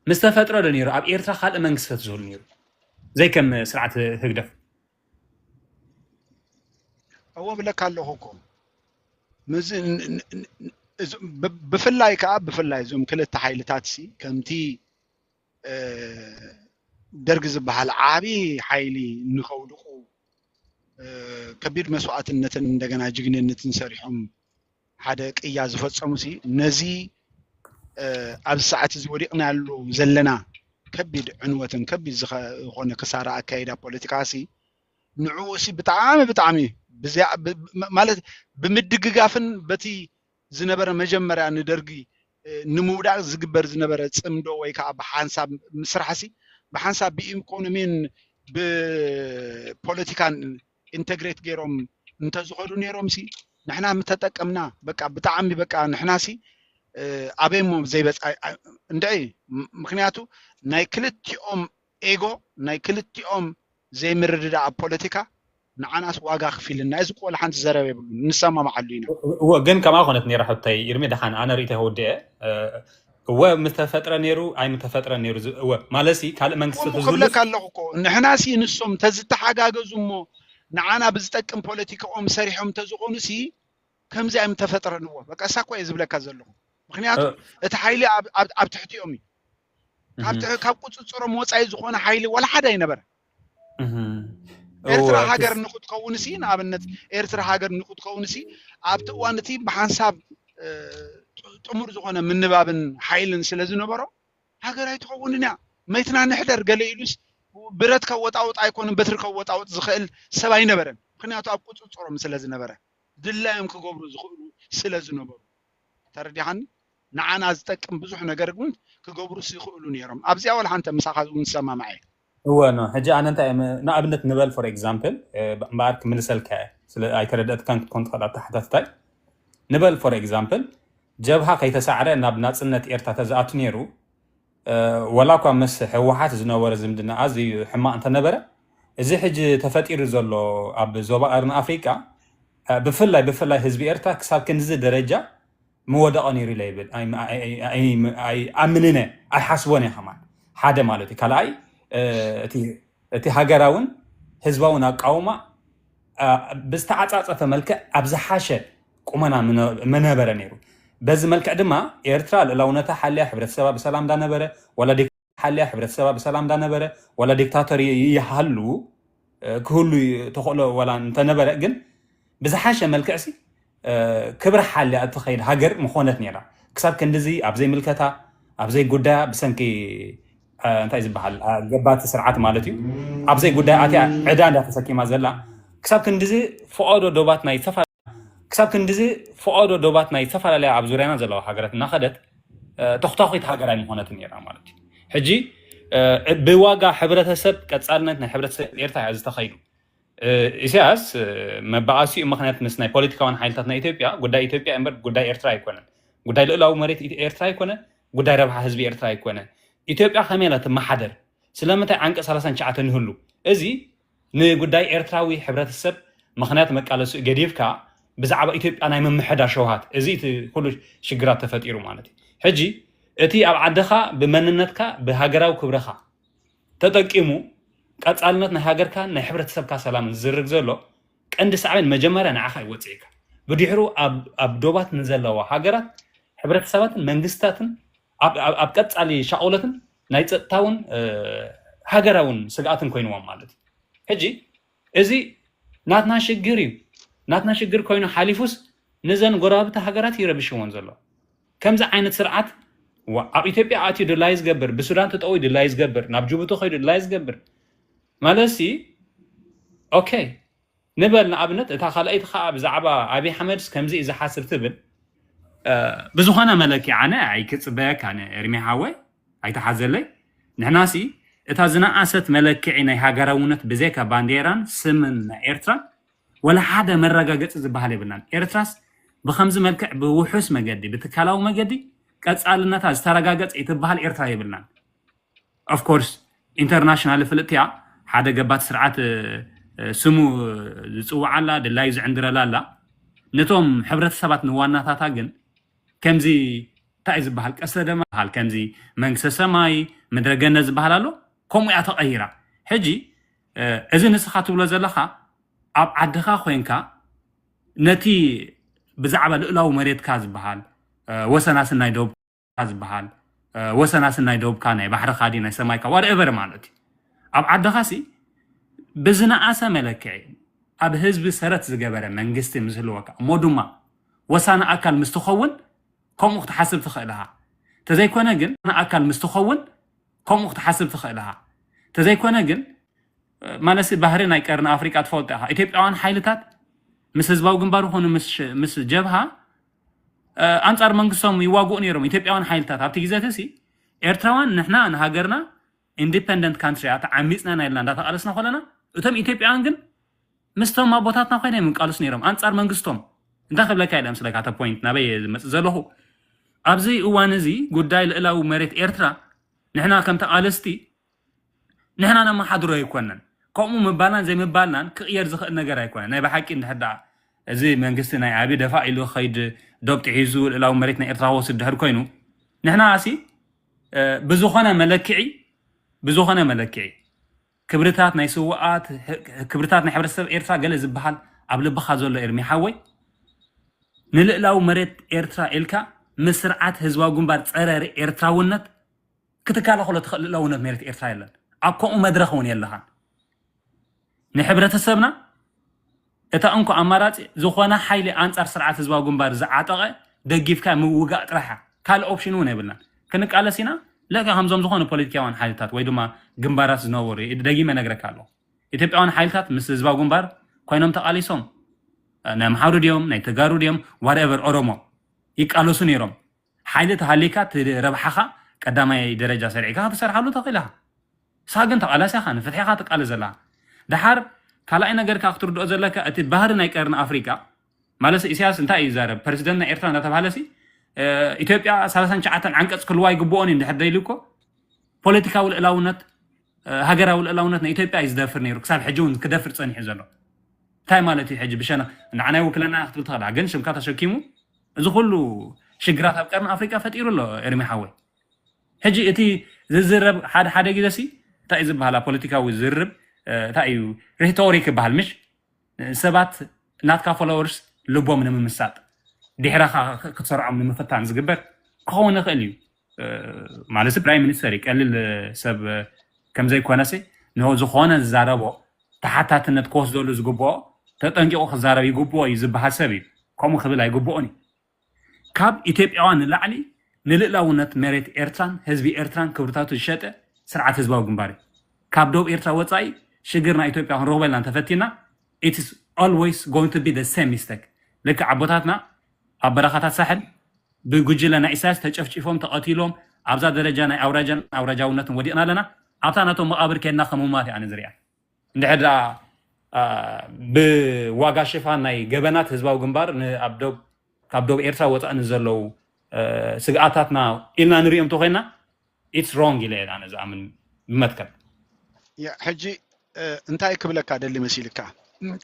ምስ ተፈጥረ ዶ ነይሩ ኣብ ኤርትራ ካልእ መንግስቲ ተዝህሉ ነይሩ? ዘይከም ስርዓት ህግደፍ። እዎ ብለካ ኣለኹ እኮ። ምስዚ ን-፣ ን-፣ ን-፣ እዚ ብ-፣ ብፍላይ ከኣ፣ ብፍላይ እዞም ክልተ ሓይልታት ሲ፣ ከምቲ፣ እ፣ ደርጊ ዝበሃል ዓቢ ሓይሊ ንኸውድቑ፣ እ፣ ከቢድ መስዋእትነትን እንደገና ጅግንነትን ሰሪሖም ሓደ ቅያ ዝፈጸሙ ሲ፣ ነዚ፣ እ፣ ኣብዚ ሰዓት እዚ ወዲቕናሉ ዘለና ከቢድ ዕንወትን ከቢድ ዝኸ-፣ ዝኾነ ክሳራ ኣካይዳ ፖለቲካ ሲ፣ ንዕኡ ሲ ብጣዕሚ፣ ብጣዕሚ ብዚያ-፣ ብ-፣ ብ-፣ ማለት ብምድግጋፍን በቲ ዝነበረ መጀመርያ ንደርጊ፣ እ፣ ንምውዳቕ ዝግበር ዝነበረ ጽምዶ ወይ ከኣ ብሓንሳብ ምስራሕ ሲ፣ ብሓንሳብ ብኢኮኖሚን ብፖለቲካን ኢንተግሬት ገይሮም እንተዝኸዱ ነይሮም ሲ፣ ንሕና ምተጠቀምና፣ በቃ ብጣዕሚ በቃ ንሕና ሲ፣ እ፣ ኣበይ እሞ ዘይበጽ-፣ ኣይ-፣ ኣይ-፣ እንድዒ፣ ም-፣ ምኽንያቱ ናይ ክልቲኦም ኤጎ፣ ናይ ክልቲኦም ዘይምርድዳእ ኣብ ፖለቲካ ንዓናስ ዋጋ ከፊልና። እዚ እኮ ወላ ሓንቲ ዘረባ የብሉን። ንሰማማዓሉ ኢና። እወ፣ ግን ከምኣ ኮነት ነይራ ሕቶይ። ኢርሚ ደሓን ኣነ ርእይቶይ ከውድእ እየ። እ፣ እወ ምተፈጥረ ነይሩ ኣይምተፈጥረ ነይሩ ዝ- እወ ማለትሲ ካልእ መንግስቲ ከምኡ ተዝህሉ ክብለካ ኣለኹ እኮ ንሕናሲ ንሶም ተዝተሓጋገዙ እሞ ንዓና ብዝጠቅም ፖለቲካኦም ሰሪሖም ተዝኾኑሲ ከምዚ ኣይምተፈጥረንዎ በቃ እሳ እኮ እየ ዝብለካ ዘለኹ ምክንያቱ እቲ ሓይሊ ኣብ- ኣብ ኣብ ትሕቲኦም እዩ ካብ ትሕ- ካብ ቁፅፅሮም ወፃኢ ዝኾነ ሓይሊ ወላ ሓደ ኣይነበረ ኤርትራ ሃገር ንክትከውንሲ ንኣብነት ኤርትራ ሃገር ንክትከውንሲ ኣብቲ እዋን እቲ ብሓንሳብ እ፣ ጥ- ጥሙር ዝኾነ ምንባብን ሓይልን ስለ ዝነበሮ ሃገር ኣይትኸውንን እያ መይትና ንሕደር ገለ ኢሉስ ብረት ከወጣውጥ ኣይኮንን በትሪ ከወጣውጥ ዝኽእል ሰብ ኣይነበረን ምክንያቱ ኣብ ቁፅፅሮም ስለ ዝነበረ ድላዮም ክገብሩ ዝኽእሉ ስለ ዝነበሩ ተረዲኻኒ ንዓና ዝጠቅም ብዙሕ ነገር እውን ክገብሩስ ይኽእሉ ነይሮም ኣብዚኣ ወላ ሓንተ ምሳኻ እውን ዝሰማማዐ እወ ኖ ሕጂ ኣነ እንታይ እየ ም- ንኣብነት ንበል for example እምበኣር ክምልሰልካ እየ ስለ ኣይተረደእትካን ክትኮን ትኽእል ኣተሓታትታይ ንበል for example ጀብሃ ከይተሳዕረ ናብ ናፅነት ኤርትራ ተዝኣቱ ነይሩ እ፣ ወላ እኳ ምስ ህወሓት ዝነበረ ዝምድና ኣዝዩ ሕማቕ እንተነበረ እዚ ሕጂ ተፈጢሩ ዘሎ ኣብ ዞባ ቀርኒ ኣፍሪቃ እ፣ ብፍላይ ብፍላይ ህዝቢ ኤርትራ ክሳብ ክንዚ ደረጃ ምወደቐ ነይሩ ኢለ ይብል ኣይኣምንን እየ ኣይሓስቦን እየ ከማን ሓደ ማለት እዩ ካልኣይ እቲ ሃገራውን ህዝባውን ኣቃውማ ብዝተዓፃፀፈ መልክዕ ኣብ ዝሓሸ ቁመና ምነበረ ነይሩ በዚ መልክዕ ድማ ኤርትራ ልእላውነታ ሓልያ ሕብረተሰባ ብሰላም እንዳነበረ ወላ ሓልያ ሕብረተሰባ ብሰላም እንዳነበረ ወላ ዲክታተር ይሃሉ ክህሉ ተኽእሎ ወላ እንተነበረ ግን ብዝሓሸ መልክዕሲ ክብሪ ሓልያ እትኸይድ ሃገር ምኾነት ነይራ ክሳብ ክንድዚ ኣብዘይ ምልከታ ኣብዘይ ጉዳያ ብሰንኪ እንታይ ዝበሃል ገባቲ ስርዓት ማለት እዩ ኣብዘይ ጉዳያ ኣትያ ዕዳ እንዳተሰኪማ ዘላ ክሳብ ክንድዚ ፈቐዶ ዶባት ናይ ክሳብ ክንድዚ ፈቐዶ ዶባት ናይ ዝተፈላለያ ኣብ ዙርያና ዘለዋ ሃገራት እናኸደት ተኽታኺት ሃገር ኣይምኾነትን ነይራ ማለት እዩ ሕጂ ብዋጋ ሕብረተሰብ ቀፃልነት ናይ ሕብረተሰብ ኤርትራ እያ ዝተኸይዱ ኢሳያስ መባኣሲኡ ምክንያት ምስ ናይ ፖለቲካውያን ሓይልታት ናይ ኢትዮጵያ ጉዳይ ኢትዮጵያ እምበር ጉዳይ ኤርትራ ኣይኮነን ጉዳይ ልእላዊ መሬት ኤርትራ ኣይኮነ ጉዳይ ረብሓ ህዝቢ ኤርትራ ኣይኮነ ኢትዮጵያ ከመይ ኢላ ትመሓደር ስለምንታይ ዓንቀ ሰላሳን ትሽዓተን ንህሉ እዚ ንጉዳይ ኤርትራዊ ሕብረተሰብ ምኽንያት መቃለሲኡ ገዲፍካ ብዛዕባ ኢትዮጵያ ናይ ምምሕዳር ሸውሃት እዚ እቲ ኩሉ ሽግራት ተፈጢሩ ማለት እዩ ሕጂ እቲ ኣብ ዓድኻ ብመንነትካ ብሃገራዊ ክብረኻ ተጠቂሙ ቀፃልነት ናይ ሃገርካን ናይ ሕብረተሰብካ ሰላምን ዝዝርግ ዘሎ ቀንዲ ሳዕቤን መጀመርያ ንዓኻ እዩ ወፅኢካ ብድሕሩ ኣብ ዶባት ንዘለዋ ሃገራት ሕብረተሰባትን መንግስታትን ኣብ ቀፃሊ ሻቁለትን ናይ ፀጥታውን ሃገራውን ስግኣትን ኮይንዎም ማለት እዩ ሕጂ እዚ ናትና ሽግር እዩ ናትና ሽግር ኮይኑ ሓሊፉስ ንዘን ጎረባብቲ ሃገራት ይረብሽዎን ዘሎ ከምዚ ዓይነት ስርዓት ኣብ ኢትዮጵያ ኣትዩ ድላይ ዝገብር ብሱዳን ተጠዊ ድላይ ዝገብር ናብ ጅቡቲ ከይዱ ድላይ ዝገብር ማለት ሲ ኦኬ ንበል ንኣብነት እታ ካልኣይቲ ከዓ ብዛዕባ ኣብይ ሓመድስ ከምዚ እዩ ዝሓስብ ትብል ብዝኾነ መለኪ ኣነ ኣይክፅበየካ እርሚ ሓወይ ኣይተሓዘለይ ንሕናሲ እታ ዝነኣሰት መለክዒ ናይ ሃገራውነት ብዘይካ ባንዴራን ስምን ናይ ኤርትራን ወላ ሓደ መረጋገፂ ዝበሃል የብልናን ኤርትራስ ብከምዚ መልክዕ ብውሑስ መገዲ ብትካላዊ መገዲ ቀፃልነታ ዝተረጋገፀ ይትበሃል ኤርትራ የብልናን of course internationally ፍልጥቲ እያ ሓደ ገባቲ ስርዓት ስሙ ዝፅውዓላ ድላዩ ዝዕንድረላ ኣላ ነቶም ሕብረተሰባት ንዋናታታ ግን ከምዚ እንታይ ዝበሃል ቀስተ ደመና ከምዚ መንግስተ ሰማይ ምድረ ገነት ዝበሃል ኣሎ ከምኡ እያ ተቐይራ ሕጂ እዚ ንስኻ ትብሎ ዘለኻ ኣብ ዓድኻ ኮይንካ ነቲ ብዛዕባ ልእላዊ መሬትካ ዝበሃል ወሰናስን ናይ ደቡብ ዝበሃል ወሰናስን ናይ ደቡብካ ናይ ባሕርኻ ድዩ ናይ ሰማይካ whatever ማለት እዩ ኣብ ዓድኻ ሲ ብዝነኣሰ መለክዒ ኣብ ህዝቢ ሰረት ዝገበረ መንግስቲ ምስህልወካ እሞ ድማ ወሳኒ ኣካል ምስ ትኸውን ከምኡ ክትሓስብ ትኽእል ኢኻ ተዘይኮነ ግን ኣካል ምስ ትኸውን ከምኡ ክትሓስብ ትኽእል ኢኻ ተዘይኮነ ግን ማለትሲ ባህሪ ናይ ቀርኒ ኣፍሪቃ ትፈልጦ ኢኻ ኢትዮጵያውያን ሓይልታት ምስ ህዝባዊ ግንባር ይኹኑ ምስ ጀብሃ ኣንጻር መንግስቶም ይዋግኡ ነይሮም ኢትዮጵያውያን ሓይልታት ኣብቲ ግዜ እቲ ኤርትራውያን ንሕና ንሃገርና ኢንዲፐንደንት ካንትሪ እያ ተዓሚፅና ኢና ኢልና እንዳተቃለስና ከለና እቶም ኢትዮጵያውያን ግን ምስቶም ኣቦታትና ኮይና እዮም ይቃለሱ ነይሮም ኣንጻር መንግስቶም እንታይ ክብለካ ኢለ ምስለካ እተ ፖይንት ናበይ ዝመፅእ ዘለኹ ኣብዚ እዋን እዚ ጉዳይ ልእላዊ መሬት ኤርትራ ንሕና ከም ተቃለስቲ ንሕና ነመሓድሮ ኣይኮነን ከምኡ ምባልናን ዘይምባልናን ክቅየር ዝኽእል ነገር ኣይኮነን ናይ ብሓቂ እንድሕር ደኣ እዚ መንግስቲ ናይ ኣቢ ደፋ ኢሉ ከይድ ዶብ ጥሒዙ ልእላዊ መሬት ናይ ኤርትራ ክወስድ ድሕር ኮይኑ ንሕና ኣሲ ብዝኾነ መለክዒ ብዝኾነ መለክዒ ክብርታት ናይ ስውኣት ክብርታት ናይ ሕብረተሰብ ኤርትራ ገለ ዝበሃል ኣብ ልብኻ ዘሎ ኤርሚ ሓወይ ንልእላዊ መሬት ኤርትራ ኢልካ ምስ ስርዓት ህዝባዊ ግንባር ጸረ ኤርትራውነት ክትከላኸሎ ትኽእል ልእላውነት መሬት ኤርትራ የለን። ኣብ ከምኡ መድረኽ እውን የለኻን። ንሕብረተሰብና እታ እንኮ ኣማራፂ ዝኾነ ሓይሊ ኣንፃር ስርዓት ህዝባዊ ግንባር ዝዓጠቐ ደጊፍካ ምውጋእ ጥራሕ ካልእ ኦፕሽን እውን የብልናን። ክንቃለስ ኢና ለካ ከምዞም ዝኾኑ ፖለቲካውያን ሓይልታት ወይ ድማ ግንባራት ዝነበሩ ደጊመ ነግረካ ኣለኹ። ኢትዮጵያውያን ሓይልታት ምስ ህዝባዊ ግንባር ኮይኖም ተቓሊሶም ናይ ኣምሓሩ ድዮም ናይ ተጋሩ ድዮም ዋትኤቨር ኦሮሞ ይቃለሱ ነይሮም። ሓይሊ ተሃሊካ እቲ ረብሓኻ ቀዳማይ ደረጃ ሰሪዕካ ክትሰርሓሉ ተኽእል ኢኻ። ንስኻ ግን ተቓላሲ ኢኻ፣ ንፍትሒ ኢኻ ትቃለስ ዘለኻ። ደሓር ካልኣይ ነገርካ ክትርድኦ ዘለካ እቲ ባህሪ ናይ ቀርኒ ኣፍሪቃ ማለት ኢሳያስ እንታይ እዩ ዝዛረብ ፕረዚደንት ናይ ኤርትራ እንዳተባሃለሲ ኢትዮጵያ ሰላሳን ትሽዓተን ዓንቀፅ ክልዋ ይግብኦን እዩ እንድሕር ደይሉ እኮ ፖለቲካዊ ልእላውነት ሃገራዊ ልእላውነት ናይ ኢትዮጵያ እዩ ዝደፍር ነይሩ ክሳብ ሕጂ እውን ክደፍር ፀኒሑ ዘሎ እንታይ ማለት እዩ ሕጂ ብሸነ ንዓና ይውክለና ክትብል ትኽእላ ግን ሽምካ ተሸኪሙ እዚ ኩሉ ሽግራት ኣብ ቀርኒ ኣፍሪቃ ፈጢሩ ኣሎ ኤርሚ ሓወይ ሕጂ እቲ ዝዝረብ ሓደ ሓደ ግዜ ሲ እንታይ እዩ ዝበሃል ኣብ ፖለቲካዊ ዝርብ እንታይ እዩ ሪቶሪክ ይበሃል ምሽ ሰባት ናትካ ፎሎወርስ ልቦም ንምምሳጥ ድሕረኻ ክትሰርዖም ንምፍታን ዝግበር ክኸውን ይኽእል እዩ ማለት ፕራይም ሚኒስተር እዩ ቀሊል ሰብ ከምዘይኮነሲ ንዝኾነ ዝዛረቦ ተሓታትነት ክወስደሉ ዝግብኦ ተጠንቂቑ ክዛረብ ይግብኦ እዩ ዝበሃል ሰብ እዩ ከምኡ ክብል ኣይግብኦን እዩ ካብ ኢትዮጵያውያን ንላዕሊ ንልእላውነት መሬት ኤርትራን ህዝቢ ኤርትራን ክብርታቱ ዝሸጠ ስርዓት ህዝባዊ ግንባር እዩ። ካብ ደቡብ ኤርትራ ወፃኢ ሽግር ናይ ኢትዮጵያ ክንረኽቦ ኢልና እንተፈቲና it's always going to be the same mistake። ልክዕ ኣቦታትና ኣብ በረኻታት ሳሕል ብጉጅለ ናይ ኢሳያስ ተጨፍጪፎም ተቐቲሎም ኣብዛ ደረጃ ናይ ኣውራጃን ኣውራጃውነትን ወዲቕና ኣለና። ኣብታ ናቶም መቓብር ከድና ከም ሙማት እያ ኣነ ዝሪኣ። እንድሕር ደኣ ብዋጋ ሽፋን ናይ ገበናት ህዝባዊ ግንባር ካብ ዶብ ኤርትራ ወፃእ ንዘለዉ ስግኣታትና ኢልና ንሪኦም ተኮይና ኢትስ ሮንግ ኢለ እየ ኣነ ዝኣምን ብመትከል ሕጂ እንታይ ክብለካ ደሊ መሲልካ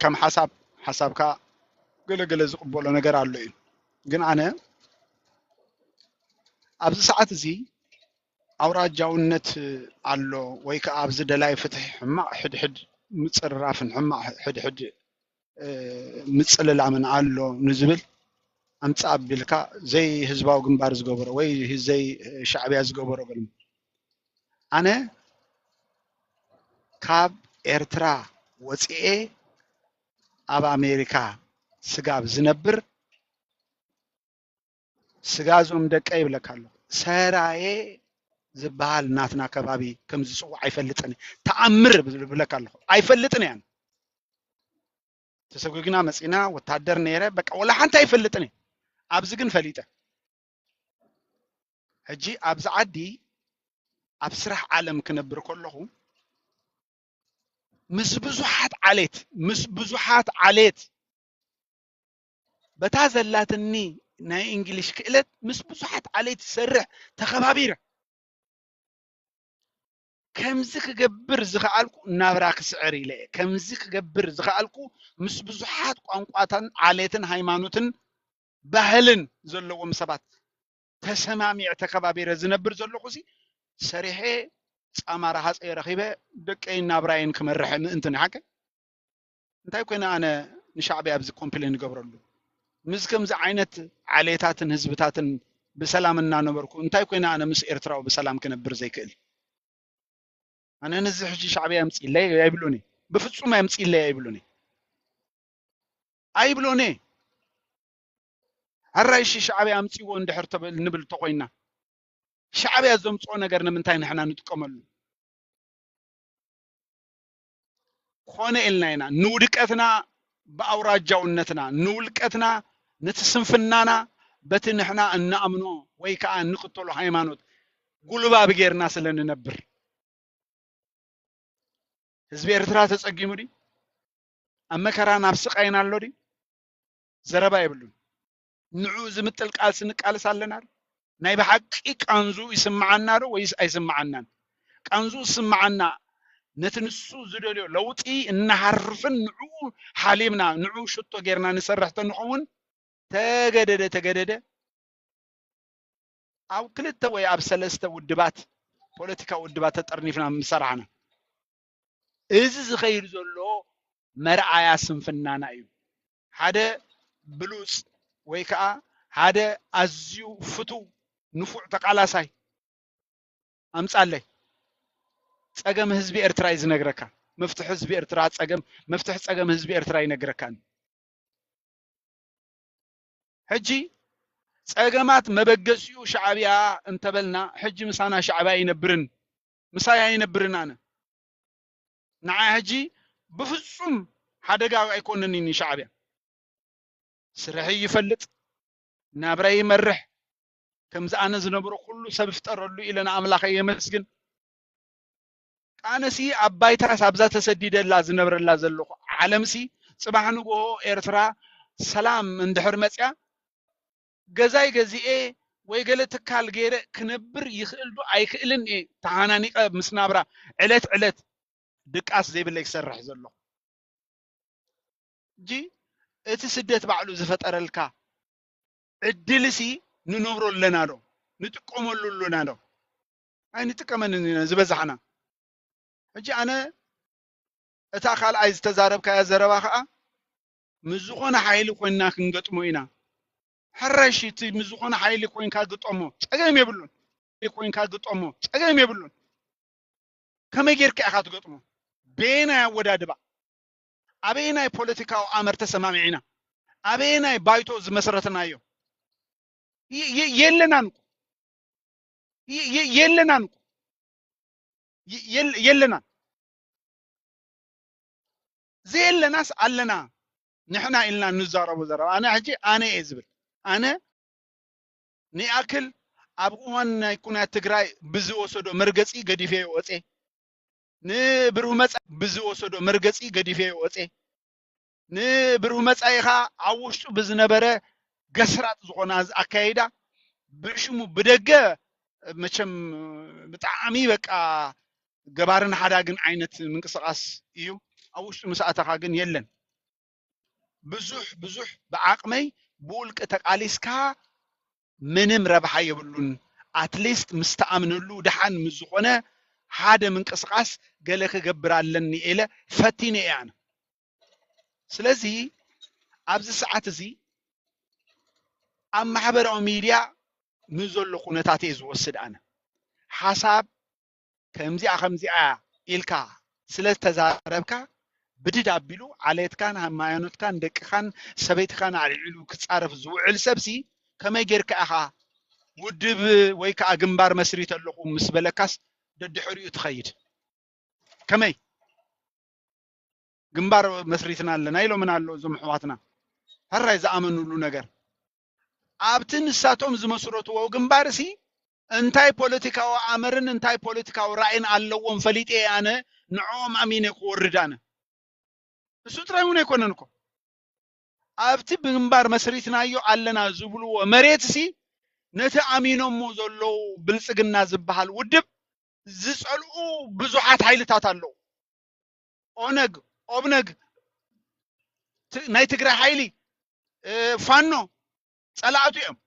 ከም ሓሳብ ሓሳብካ ገለገለ ዝቕበሎ ነገር ኣሎ እዩ ግን ኣነ ኣብዚ ሰዓት እዚ ኣውራጃውነት ኣሎ ወይ ከዓ ኣብዚ ደላይ ፍትሒ ሕማቕ ሕድሕድ ምፅርራፍን ሕማቕ ሕድሕድ ምፅልላምን ኣሎ ንዝብል ኣምፃእ ኣቢልካ ዘይ ህዝባዊ ግንባር ዝገበሮ ወይ ዘይ ሻዕብያ ዝገበሮ በል ኣነ ካብ ኤርትራ ወፂኤ ኣብ ኣሜሪካ ስጋብ ዝነብር ስጋ እዞም ደቀ ይብለካ ኣለኹ ሰራየ ዝበሃል ናትና ከባቢ ከም ዝፅዋዕ ኣይፈልጥን ተኣምር ብለካ ኣለኹ ኣይፈልጥን እያን ተሰጉግና መፂና ወታደር ነይረ በቃ ወላ ሓንቲ ኣይፈልጥን እየ ኣብዚ ግን ፈሊጠ ሕጂ ኣብዚ ዓዲ ኣብ ስራሕ ዓለም ክነብር ከለኹ ምስ ብዙሓት ዓሌት ምስ ብዙሓት ዓሌት በታ ዘላትኒ ናይ እንግሊሽ ክእለት ምስ ብዙሓት ዓሌት ዝሰርሕ ተኸባቢረ ከምዚ ክገብር ዝኸኣልኩ ናብራ ክስዕር ኢለ ከምዚ ክገብር ዝኸኣልኩ ምስ ብዙሓት ቋንቋታን ዓሌትን ሃይማኖትን ባህልን ዘለዎም ሰባት ተሰማሚዕ ተከባቢረ ዝነብር ዘለኹ ሲ ሰሪሐ ፃማ ረሃፀ ረኺበ ደቀይን ናብራይን ክመርሐ ምእንቲ ንሓቀ እንታይ ኮይነ ኣነ ንሻዕብያ ኣብዚ ኮምፕሌን ይገብረሉ ምስ ከምዚ ዓይነት ዓሌታትን ህዝብታትን ብሰላም እናነበርኩ እንታይ ኮይነ ኣነ ምስ ኤርትራዊ ብሰላም ክነብር ዘይክእል ኣነ ነዚ ሕጂ ሻዕብያ ኣምፅኢለይ ኣይብሉኒ ብፍፁም ኣምፅኢለይ ኣይብሉኒ ኣይብሉኒ ሕራይ እሺ ሻዕብያ ኣምፅዎ እንድሕር ንብል እንተኮይና ሻዕብያ ዘምፅኦ ነገር ንምንታይ ንሕና ንጥቀመሉ ኮነ ኢልና ኢና ንውድቀትና ብኣውራጃውነትና ንውልቀትና ነቲ ስንፍናና በቲ ንሕና እንኣምኖ ወይ ከዓ እንክተሎ ሃይማኖት ጉልባብ ጌርና ስለ ንነብር ህዝቢ ኤርትራ ተፀጊሙ ድዩ ኣብ መከራ ናብ ስቃይን ኣሎ ድዩ ዘረባ የብሉን ንዑ ዝምጥል ቃልሲ ንቃልስ ኣለና ዶ ናይ ብሓቂ ቃንዙ ይስምዓና ዶ ወይስ ኣይስምዓናን ቃንዙ ዝስምዓና ነቲ ንሱ ዝደልዮ ለውጢ እናሃርፍን ንዑ ሓሊምና ንዑ ሽቶ ጌርና ንሰርሕ ተንኸውን ተገደደ ተገደደ ኣብ ክልተ ወይ ኣብ ሰለስተ ውድባት፣ ፖለቲካዊ ውድባት ተጠርኒፍና ምሰራሕና፣ እዚ ዝኸይድ ዘሎ መርኣያ ስንፍናና እዩ። ሓደ ብሉጽ ወይ ከዓ ሓደ ኣዝዩ ፍቱው ንፉዕ ተቃላሳይ ኣምጻለይ። ጸገም ህዝቢ ኤርትራ እዩ ዝነግረካ። መፍትሒ ህዝቢ ኤርትራ ጸገም፣ መፍትሒ ጸገም ህዝቢ ኤርትራ ይነግረካን። ሕጂ ጸገማት መበገሲኡ ሻዕብያ እንተበልና፣ ሕጂ ምሳና ሻዕብያ ኣይነብርን፣ ምሳይ ኣይነብርን። ኣነ ንዓይ ሕጂ ብፍጹም ሓደጋ ኣይኮነንን ሻዕብያ። ስርሐይ ይፈልጥ፣ ናብራይ ይመርሕ፣ ከምዚ ኣነ ዝነብሮ ኩሉ ሰብ ይፍጠረሉ ኢለ ንኣምላኸይ የመስግን። ኣነሲ ኣብ ባይታስ ኣብዛ ተሰዲደላ ዝነብረላ ዘለኹ ዓለምሲ፣ ጽባሕ ንግሆ ኤርትራ ሰላም እንድሕር መጽያ፣ ገዛይ ገዚኤ ወይ ገለ ትካል ገይረ ክነብር ይኽእል ዶ ኣይክእልን እየ ተሓናኒቐ ምስ ናብራ ዕለት ዕለት ድቃስ ዘይብለይ ክሰርሕ ዘለኹ። ሕጂ እቲ ስደት ባዕሉ ዝፈጠረልካ ዕድልሲ ንነብሮ ኣለና ዶ? ንጥቀመሉ ኣለና ዶ? ኣይንጥቀመንን ኢና ዝበዛሕና። ሕጂ ኣነ እታ ካልኣይ ዝተዛረብካያ ዘረባ ከዓ፣ ምስ ዝኾነ ሓይሊ ኮይንና ክንገጥሞ ኢና። ሕራይ እሺ፣ እቲ ምስ ዝኾነ ሓይሊ ኮይንካ ግጠሞ፣ ጸገም የብሉን። ኮይንካ ግጠሞ፣ ጸገም የብሉን። ከመይ ጌርካ ኢኻ ትገጥሞ? በየናይ ኣወዳድባ? ኣበየናይ ፖለቲካዊ ኣመር ተሰማሚዕና? ኣበየናይ ባይቶ ዝመስረትናዮ? የ-፣ የ-፣ የለናን እኮ። የ-፣ የ-፣ የለናን እኮ። የ-፣ የለ-፣ የለናን። ዘየለናስ ኣለና። ንሕና ኢልና እንዛረቦ ዘረባ። ኣነ ሕጂ ኣነ እየ ዝብል። ኣነ ንይኣክል ኣብ እዋን ናይ ኩናት ትግራይ ብዝወሰዶ መርገጺ ገዲፈዮ ወጼ። ንብሩህ መጻኢ ብዝወሰዶ መርገጺ ገዲፈዮ ወጼ። ንብሩህ መጻኢ ኸኣ ኣብ ውሽጡ ብዝነበረ ገስራጥ ዝኾነ ኣዝ-፣ ኣካይዳ ብሽሙ ብደገ መቸም ብጣዕሚ በቃ ገባርን ሓዳግን ዓይነት ምንቅስቓስ እዩ። ኣብ ውሽጡ ምስ ኣተኻ ግን የለን። ብዙሕ ብዙሕ ብዓቕመይ ብውልቂ ተቃሊስካ ምንም ረብሓ የብሉን። ኣትሊስት ምስ ተኣምነሉ ደሓን ምስ ዝኾነ ሓደ ምንቅስቓስ ገለ ክገብር ኣለኒ ኢለ ፈቲነ እየ ኣነ። ስለዚ ኣብዚ ሰዓት እዚ ኣብ ማሕበራዊ ሚድያ ንዘሎ ኩነታት እየ ዝወስድ ኣነ። ሓሳብ ከምዚኣ ከምዚኣ ኢልካ ስለ ዝተዛረብካ ብድድ ኣቢሉ ዓሌትካን ሃይማኖትካን ደቅኻን ሰበይትኻን ኣልዒሉ ክጻረፍ ዝውዕል ሰብሲ ከመይ ጌርካ ኢኻ ውድብ ወይ ከዓ ግንባር መስሪተ ኣለኹ ምስ በለካስ ደድሕሪኡ ትኸይድ? ከመይ ግንባር መስሪትና ኣለና ኢሎምና ኣሎ እዞም ኣሕዋትና። ሕራይ ዝኣመኑሉ ነገር ኣብቲ ንሳቶም ዝመስረትዎ ግንባር ሲ እንታይ ፖለቲካዊ ኣመርን እንታይ ፖለቲካዊ ራእይን ኣለዎም ፈሊጠ እየ ኣነ ንዕኦም ኣሚነ ክወርድ ኣነ። እሱ ጥራይ እውን ኣይኮነን እኮ። ኣብቲ ግንባር መስሪትናዮ ኣለና ዝብልዎ መሬት ሲ ነቲ ኣሚኖሞ ዘለዉ ብልጽግና ዝበሃል ውድብ ዝጸልኡ ብዙሓት ሓይልታት ኣለዉ። ኦነግ፣ ኦብነግ፣ ት-፣ ናይ ትግራይ ሓይሊ፣ እ፣ ፋኖ ጸላእቱ እዮም።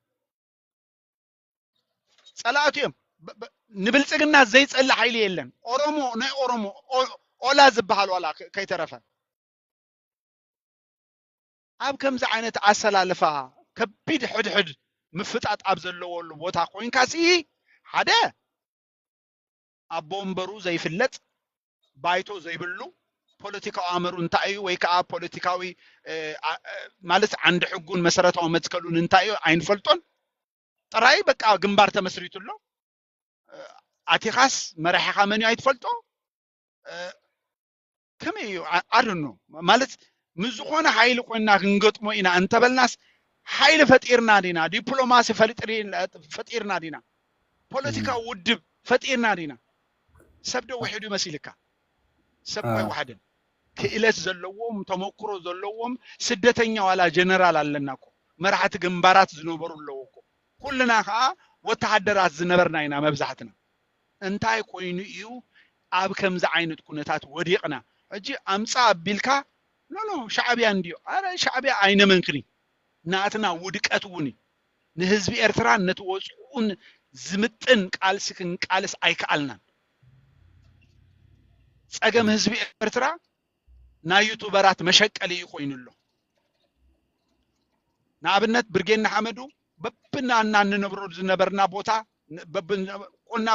ጸላእቱ እዮም። ብ-፣ ብ-፣ ንብልጽግና ዘይጸልእ ሓይሊ የለን። ኦሮሞ፣ ናይ ኦሮሞ፣ ኦ-፣ ኦላ ዝበሃል ዋላ ከ-፣ ከይተረፈ። ኣብ ከምዚ ዓይነት ኣሰላልፋ ከቢድ ሕድሕድ ምፍጣጥ ኣብ ዘለወሉ ቦታ ኮይንካ ሲ ሓደ ኣቦ ወንበሩ ዘይፍለጥ፣ ባይቶ ዘይብሉ፣ ፖለቲካዊ ኣመሩ እንታይ እዩ ወይ ከዓ ፖለቲካዊ፣ እ፣ ኣ-፣ እ፣ ማለት ዓንዲ ሕጉን መሰረታዊ መትከሉን እንታይ እዩ ኣይንፈልጦን። ጥራይ በቃ ግንባር ተመስሪቱ ኣሎ። እ፣ ኣቲኻስ መራሒኻ መን እዩ ኣይትፈልጦ። እ፣ ከመይ እዩ? ኣ-፣ I don't know። ማለት ምስ ዝኾነ ሓይሊ ኮይንና ክንገጥሞ ኢና እንተበልናስ ሓይሊ ፈጢርና ዲና? ዲፕሎማሲ ፈሊጥሪ-፣ ፈጢርና ዲና? ፖለቲካዊ ውድብ ፈጢርና ዲና? ሰብ ዶ ውሒዱ መሲልካ? ሰብ እኮ አ። ኣይወሓደን። ክእለት ዘለዎም፣ ተመክሮ ዘለዎም፣ ስደተኛ ዋላ ጀነራል ኣለና እኮ። መራሕቲ ግንባራት ዝነበሩ ኣለዉ እኮ። ኩልና ኸዓ ወተሃደራት ዝነበርና ኢና መብዛሕትና። እንታይ ኮይኑ እዩ ኣብ ከምዚ ዓይነት ኩነታት ወዲቕና? ሕጂ ኣምጻ ኣቢልካ፣ ኖ፣ ኖ፣ ሻዕብያ እንድዮ። ኣረ ሻዕብያ ኣይነመንክን እዩ። ናትና ውድቀት እውን እዩ። ንህዝቢ ኤርትራን ነቲ ወጽኡን ዝምጥን ቃልሲ ክንቃልስ ኣይከኣልናን። ጸገም ህዝቢ ኤርትራ ናይ ዩቱበራት መሸቀሊ እዩ ኮይኑ ኣሎ። ንኣብነት ብርጌድ ንሓመዱ በብናና እንነብሮ ዝነበርና ቦታ ቁና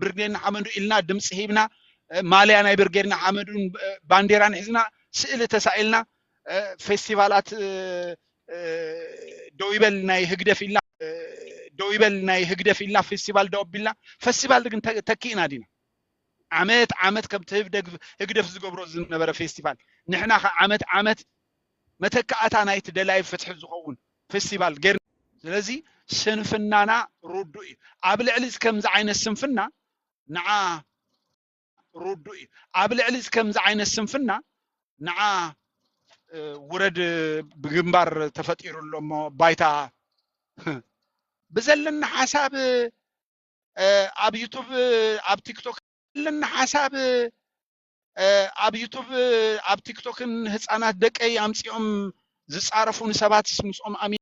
ብርጌድ ንሓመዱ ኢልና ድምፂ ሂብና፣ ማልያ ናይ ብርጌድ ንሓመዱን ባንዴራን ሒዝና ስእሊ ተሳኢልና፣ ፌስቲቫላት ደው ይበል ናይ ህግደፍ ኢልና ደው ይበል ናይ ህግደፍ ኢልና ፌስቲቫል ደው ኣቢልና። ፌስቲቫል ግን ተኪእና ዲና? ዓመት ዓመት ከምቲ ህግደፍ ዝገብሮ ዝነበረ ፌስቲቫል ንሕና ከ ዓመት ዓመት መተካእታ ናይቲ ደላይ ፍትሒ ዝኸውን ፌስቲቫል ጌርና። ስለዚ ስንፍናና ርዱእ እዩ። ኣብ ልዕሊ ከምዚ ዓይነት ስንፍና ንዓ ርዱእ እዩ። ኣብ ልዕሊ ከምዚ ዓይነት ስንፍና ንዓ ውረድ ብግንባር ተፈጢሩ ኣሎ እሞ ባይታ ብዘለና ሓሳብ ኣብ ዩቱብ ኣብ ቲክቶክ ዘለና ሓሳብ ኣብ ዩቱብ ኣብ ቲክቶክን ህፃናት ደቀይ ኣምፂኦም ዝፃረፉ ንሰባት ምስኦም ኣሚ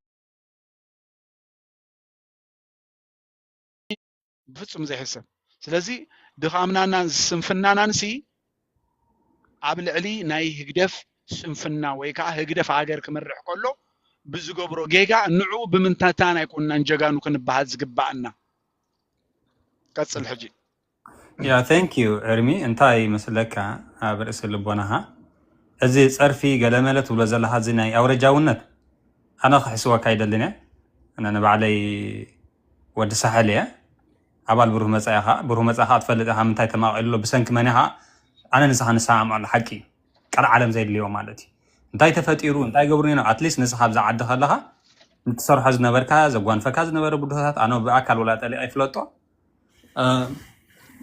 ብፍፁም ዘይሕሰብ። ስለዚ ድኻምናናን ስንፍናናንሲ ኣብ ልዕሊ ናይ ህግደፍ ስንፍና ወይ ከዓ ህግደፍ ሃገር ክመርሕ ከሎ ብዝገብሮ ጌጋ ንዕኡ ብምንታታን ኣይኮንናን ጀጋኑ ክንበሃል ዝግባኣና። ቀፅል ሕጂ። ያ thank you ኤርሚ። እንታይ ይመስለካ ኣብ ርእሲ ልቦናኻ እዚ ጸርፊ ገለመለ ትብሎ ዘለኻ እዚ ናይ ኣውረጃውነት ኣነ ክሕስወካ ኣይደልን እየ። ኣነ ንባዕለይ ወዲ ሳሕል እየ። ኣባል ብሩህ መጻኢኻ ብሩህ መጻኢኻ ትፈልጥ ኢኻ ምንታይ ተማቒሉ ኣሎ ብሰንኪ መን ኢኻ ኣነ ንስኻ ንሰማምዓሉ ሓቂ እዩ። ቀልዓለም ዘየድልዮ ማለት እዩ። እንታይ ተፈጢሩ እንታይ ገብሩ ነይኖ ኣትሊስት ንስኻ ኣብዛ ዓዲ ከለኻ ንትሰርሖ ዝነበርካ ዘጓንፈካ ዝነበረ ብድሆታት ኣነ ብኣካል ወላ ጠሊቐ ይፍለጦ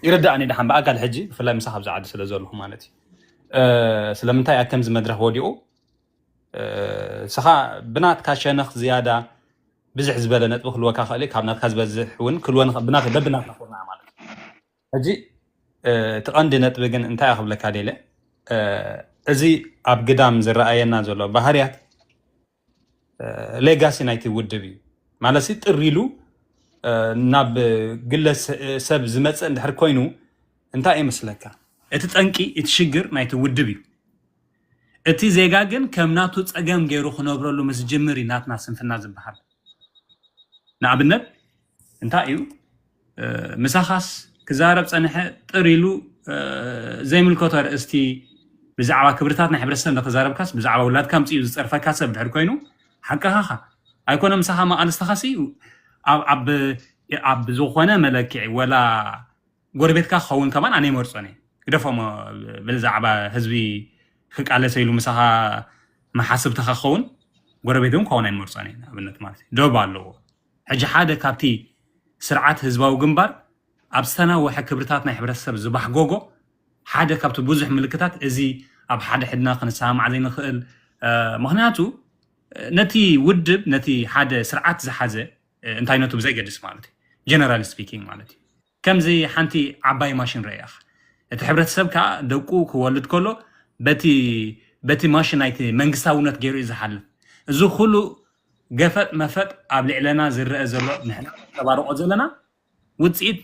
ይርዳእኒ ደሓን ብኣካል ሕጂ ብፍላይ ምሳኻ ኣብዛ ዓዲ ስለ ዘለኹ ማለት እዩ። ስለምንታይ ኣብ ከምዚ መድረኽ ወዲቑ ስኻ ብናትካ ሸነኽ ዝያዳ ብዝሕ ዝበለ ነጥቢ ክልወካ ክእል ካብ ናትካ ዝበዝሕ እውን ክልወ ብናት በብናትና ኮርና ማለት እዩ። ሕጂ እቲ ቀንዲ ነጥቢ ግን እንታይ ክብለካ ደለ እዚ ኣብ ግዳም ዝረኣየና ዘሎ ባህርያት ሌጋሲ ናይቲ ውድብ እዩ ማለት ጥር ኢሉ ናብ ግለ ሰብ ዝመፅእ እንድሕር ኮይኑ እንታይ ይመስለካ? እቲ ጠንቂ እቲ ሽግር ናይቲ ውድብ እዩ። እቲ ዜጋ ግን ከም ናቱ ፀገም ገይሩ ክነብረሉ ምስ ጅምር እዩ ናትና ስንፍና ዝበሃል። ንኣብነት እንታይ እዩ ምሳኻስ ክዛረብ ፀንሐ ጥር ኢሉ ዘይምልከቶ ኣርእስቲ ብዛዕባ ክብርታት ናይ ሕብረተሰብ ንክዛረብካስ ብዛዕባ ውላድካ ምፅኡ ዝፀርፈካ ሰብ ድሕር ኮይኑ ሓቅኻኻ ኣይኮነ ምሳኻ መቃልስትኻሲ ኣብ ዝኾነ መለክዒ ወላ ጎረቤትካ ክኸውን ከማን ኣነ ይመርፆን እየ ግደፎሞ ብዛዕባ ህዝቢ ክቃለሰ ኢሉ ምሳኻ መሓስብትኻ ክኸውን ጎረቤት እውን ክኸውን ኣይመርፆን እየ ንኣብነት ማለት እዩ ዶብ ኣለዎ ሕጂ ሓደ ካብቲ ስርዓት ህዝባዊ ግንባር ኣብ ዝተናወሐ ክብርታት ናይ ሕብረተሰብ ዝባሕጎጎ ሓደ ካብቲ ብዙሕ ምልክታት እዚ ኣብ ሓደ ሕድና ክንሰማማዕ ዘይንኽእል ምክንያቱ ነቲ ውድብ ነቲ ሓደ ስርዓት ዝሓዘ እንታይነቱ ብዘይገድስ ማለት እዩ general speaking ማለት እዩ ከምዚ ሓንቲ ዓባይ ማሽን ረእያ እቲ ሕብረተሰብ ከዓ ደቁ ክወልድ ከሎ በቲ በቲ ማሽን ናይቲ መንግስታውነት ገይሩ እዩ ዝሓልፍ እዚ ኩሉ ገፈጥ መፈጥ ኣብ ልዕለና ዝረአ ዘሎ ንሕና ተባርቆ ዘለና ውፅኢት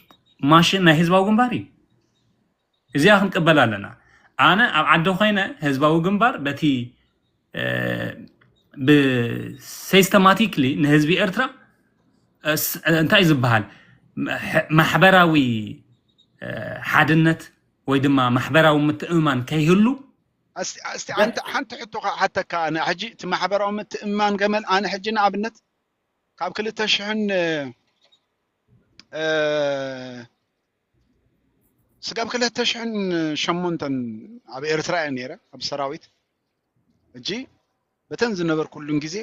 ማሽን ናይ ህዝባዊ ግንባር እዩ እዚኣ ክንቅበል ኣለና ኣነ ኣብ ዓዲ ኮይነ ህዝባዊ ግንባር በቲ ብሲስተማቲክሊ ንህዝቢ ኤርትራ እንታይ ዝበሃል ማሕበራዊ ሓድነት ወይ ድማ ማሕበራዊ ምትእምማን ከይህሉ እስቲ ሓንቲ ሕቶ ሓተካ ኣነ ሕጂ እቲ ማሕበራዊ ምትእምማን ገመል ኣነ ሕጂ ንኣብነት ካብ ክልተ ሽሕን ስጋብ ክልተ ሽሕን ሸሞንተን ኣብ ኤርትራ እየ ነይረ ኣብ ሰራዊት ሕጂ በተን ዝነበርኩሉን ግዜ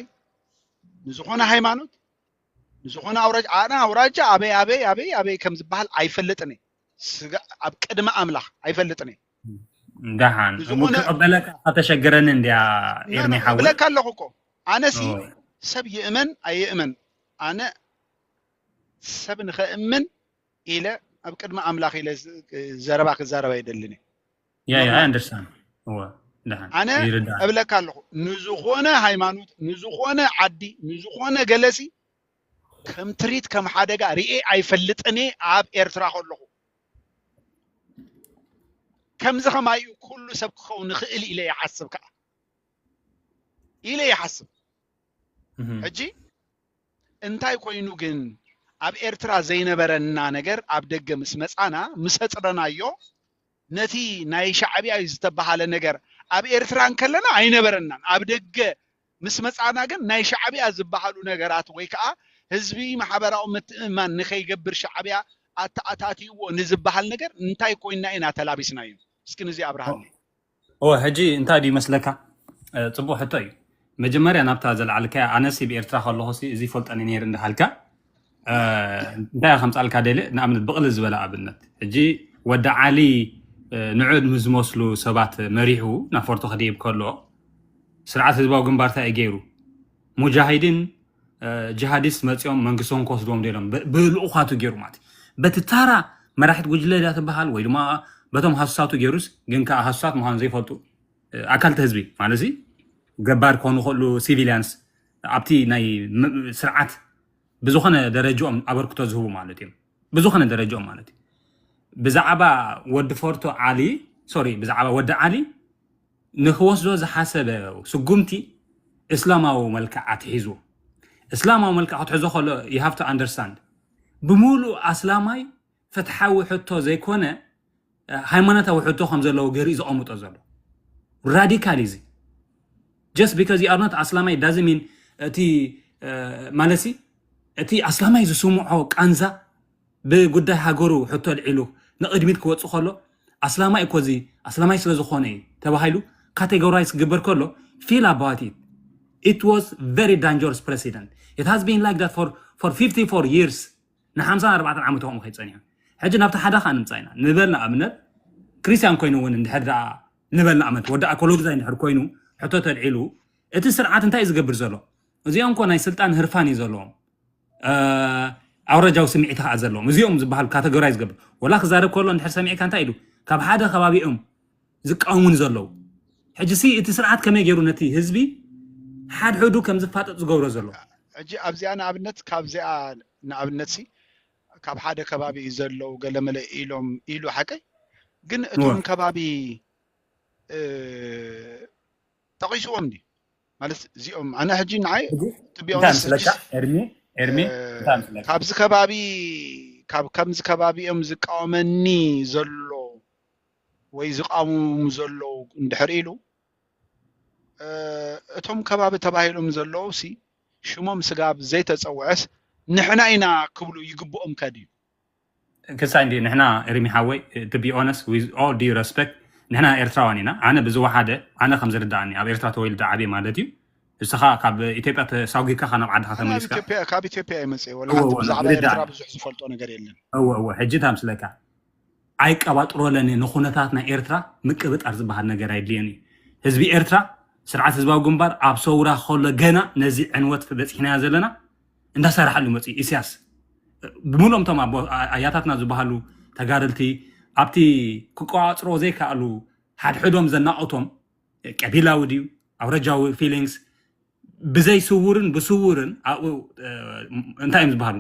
ንዝኾነ ሃይማኖት ንዝኾነ ኣውራጃ ኣነ ኣውራጃ ኣበይ ኣበይ ኣበይ ኣበይ ከም ዝበሃል ኣይፈልጥን እየ ስጋ ኣብ ቅድሚ ኣምላኽ ኣይፈልጥን እየ ደሓን እሞ ክቐበለካ ከተሸግረኒ እንድያ ኤርሚ ሓወይ ብለካ ኣለኹ እኮ ኣነሲ ሰብ ይእመን ኣይእመን ኣነ ሰብ ንኸእምን ኢለ ኣብ ቅድሚ ኣምላኽ ኢለ ዘረባ ክዛረብ ኣይደልን እየ ያ ያ ኣንደርስታንድ እወ ደሓን ኣነ ይርዳእ እብለካ ኣለኹ ንዝኾነ ሃይማኖት ንዝኾነ ዓዲ ንዝኾነ ገለሲ ከም ትሪት ከም ሓደጋ ርኤ ኣይፈልጥን እየ ኣብ ኤርትራ ከለኹ። ከምዚ ከማይኡ ኩሉ ሰብ ክኸውን ይኽእል ኢለ ይሓስብ ከዓ ኢለ ይሓስብ። ሕጂ እንታይ ኮይኑ ግን ኣብ ኤርትራ ዘይነበረና ነገር ኣብ ደገ ምስ መጻና ምስ ኣጽረናዮ፣ ነቲ ናይ ሻዕብያ እዩ ዝተባሃለ ነገር ኣብ ኤርትራ እንከለና ኣይነበረናን። ኣብ ደገ ምስ መጻና ግን ናይ ሻዕብያ ዝበሃሉ ነገራት ወይ ከዓ ህዝቢ ማሕበራዊ ምትእምማን ንኸይገብር ሻዕብያ ኣተኣታትይዎ ንዝበሃል ነገር እንታይ ኮይንና ኢና ተላቢስናዮ? እስኪ ንዚ ኣብርሃኒ። እወ፣ ሕጂ እንታይ ድዩ ይመስለካ? እ፣ ጽቡቕ ሕቶ እዩ። መጀመርያ ናብታ ዘልዓልካያ፣ ኣነሲ ብኤርትራ ከለኹሲ እዚ ይፈልጠኒ ነይሩ እንዳሃልካ፣ እ፣ እንታይ ከምጻልካ ደልየ፣ ንኣብነት ብቕልል ዝበለ ኣብነት፣ ሕጂ ወዲ ዓሊ፣ እ፣ ንዑ ንዝመስሉ ሰባት መሪሑ ናብ ፎርቶ ክድይብ ከሎ፣ ስርዓት ህዝባዊ ግንባር እንታይ እዩ ገይሩ? ሙጃሂዲን እ፣ ጂሃዲስት መፂኦም መንግስቶም ክወስድዎም ደሎም ብ- ብልኡኻቱ ገይሩ ማለት እዩ። በቲ ታራ መራሒት ጉጅለ ድያ ትበሃል ወይ ድማ በቶም ሃሱሳቱ ገይሩስ፣ ግን ከዓ ሃሱሳት ምዃኑ ዘይፈልጡ፣ እ፣ ኣካልቲ ህዝቢ ማለት እዚ ገባር ክኾኑ ይኽእሉ፣ ሲቪሊያንስ ኣብቲ ናይ ም- ስርዓት ብዝኾነ ደረጃኦም ኣበርክቶ ዝህቡ ማለት እዮም። ብዝኾነ ደረጃኦም ማለት እዩ። ብዛዕባ ወዲ ፎርቶ ዓሊ፣ ሶሪ፣ ብዛዕባ ወዲ ዓሊ ንክወስዶ ዝሓሰበ ስጉምቲ እስላማዊ መልክዕ ኣትሒዙ። እስላማዊ መልክዕ ክትሕዞ ከሎ you have to understand፣ ብምሉእ ኣስላማይ ፍትሓዊ ሕቶ ዘይኮነ ሃይማኖታዊ ሕቶ ከም ዘለዎ ገይሩ እዩ ዘቐምጦ ዘሎ። ራዲካል እዚ። Just because you are not ኣስላማይ doesn't mean እቲ፣ እ፣ ማለትሲ እቲ ኣስላማይ ዝስምዖ ቃንዛ ብጉዳይ ሃገሩ ሕቶ ኣልዒሉ ንቕድሚት ክወፅእ ከሎ፣ ኣስላማይ እኮ እዚ ኣስላማይ ስለ ዝኾነ እዩ ተባሂሉ ካቴጎራይዝ ክግበር ከሎ፣ feel about it, it was very dangerous precedent. It has been like that for for fifty-four years. ንሓምሳን ኣርባዕተን ዓመት ከምኡ ከይጸኒሑ። ሕጂ ናብቲ ሓደ ከዓ ንምጻእ ኢና። ንበል ንኣብነት ክርስቲያን ኮይኑ እውን እንድሕር ደኣ፣ ንበል ንኣብነት ወዲ ኣኮሎግዛይ እንድሕር ኮይኑ ሕቶ ተልዒሉ፣ እቲ ስርዓት እንታይ እዩ ዝገብር ዘሎ? እዚኦም እኮ ናይ ስልጣን ህርፋን እዩ ዘለዎም። እ፣ ኣውረጃዊ ስምዒት ከዓ ዘለዎም እዚኦም ዝበሃል ካተጎራይ ዝገብር። ወላ ክዛረብ ከሎ እንድሕር ሰሚዕካ እንታይ ኢሉ? ካብ ሓደ ከባቢኦም ዝቃወሙን ዘለዉ። ሕጂ ሲ እቲ ስርዓት ከመይ ገይሩ ነቲ ህዝቢ ሓድሕዱ ከም ዝፋጠጥ ዝገብሮ ዘሎ? ሕጂ ኣብዚኣ ንኣብነት ካብዚኣ ንኣብነት ሲ ካብ ሓደ ከባቢ ዘለዉ ገለመለ ኢሎም ኢሉ ሓቀይ ግን እቶም ከባቢ እ፣ ጠቒስዎም ድዩ ማለት እዚኦም ኣነ ሕጂ ንዓይ to be እንታይ honest ምስለካ ሕጂስ ኤርሚ ኤርሚ እ፣ እንታይ ምስለካ ካብዚ ከባቢ ካብ ከምዚ ከባቢ እዮም ዝቃወመኒ ዘሎ ወይ ዝቃወሙ ዘለዉ እንድሕር ኢሉ እ፣ እቶም ከባቢ ተባሂሎም ዘለዉ ሲ ሽሞም ስጋብ ዘይተፀውዐስ ንሕና ኢና ክብሉ ይግብኦም ከድዩ ክሳይ እንዲ ንሕና ኤርሚ ሓወይ to be honest with all due respect ንሕና ኤርትራውያን ኢና። ኣነ ብዝወሓደ ኣነ ከም ዝርዳእኒ ኣብ ኤርትራ ተወሊደ ዓብየ ማለት እዩ። እስኻ ካብ ኢትዮጵያ ተሳጒካ ካብ ናብ ዓድኻ ኣነ ኣብ ተመሊስካ ኢትዮጵያ ካብ ኢትዮጵያ እየ መፅእ ወላ እወ ሓንቲ እወ ብዛዕባ ይርዳእ ኤርትራ ብዙሕ ዝፈልጦ ነገር የለን እወ እወ ሕጂ እንታይ ምስለካ ኣይቀባጥሮለኒ ንኩነታት ናይ ኤርትራ ምቅብጣር ዝበሃል ነገር ኣይድልየን እዩ። ህዝቢ ኤርትራ ስርዓት ህዝባዊ ግንባር ኣብ ሰውራ ከሎ ገና ነዚ ዕንወት በፂሕናዮ ዘለና እንዳሰራሓሉ መፅኡ ኢሳያስ ብምሉኦም እቶም ኣቦ- ኣ- ኣያታትና ዝበሃሉ ተጋደልቲ ኣብቲ ክቆፃፅሮ ዘይከኣሉ ሓድሕዶም ዘናቆቶም ቀቢላዊ ድዩ ኣውረጃዊ ፊሊንግስ ብዘይ ስውርን ብስውርን ኣብኡ እ፣ እንታይ እዮም ዝበሃሉ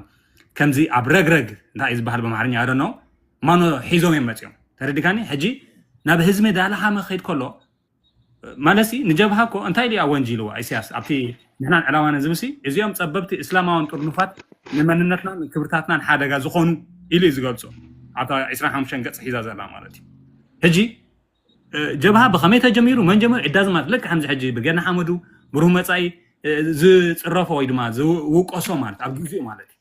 ከምዚ ኣብ ረግረግ እንታይ እዩ ዝበሃል ብኣምሓርኛ ኣደኖ ማኖ ሒዞም እዮም መፅኦም ተረዲካኒ ሕጂ ናብ ህዝቢ ዳላሓመ ከይድ ከሎ ማለትሲ ንጀብሃ እኮ እንታይ ኢሉ ኣወንጂልዋ ኢሳያስ ኣብቲ ንሕናን ዕላማና ዝብሲ እዚኦም ፀበብቲ እስላማውያን ጥርኑፋት ንመንነትናን ክብርታትናን ሓደጋ ዝኾኑ ኢሉ እዩ ዝገልፆ ኣብታ ዕስራን ሓሙሽተን ገፅ ሒዛ ዘላ ማለት እዩ ሕጂ እ፣ ጀብሃ ብኸመይ ተጀሚሩ መን ጀሚሩ ዕዳ ዝማት ልክ ከምዚ ሕጂ ብገና ሓመዱ ብሩህ መፃኢ እ፣ ዝፅረፎ ወይ ድማ ዝውቀሶ ማለት ኣብ ግዚኡ ማለት እዩ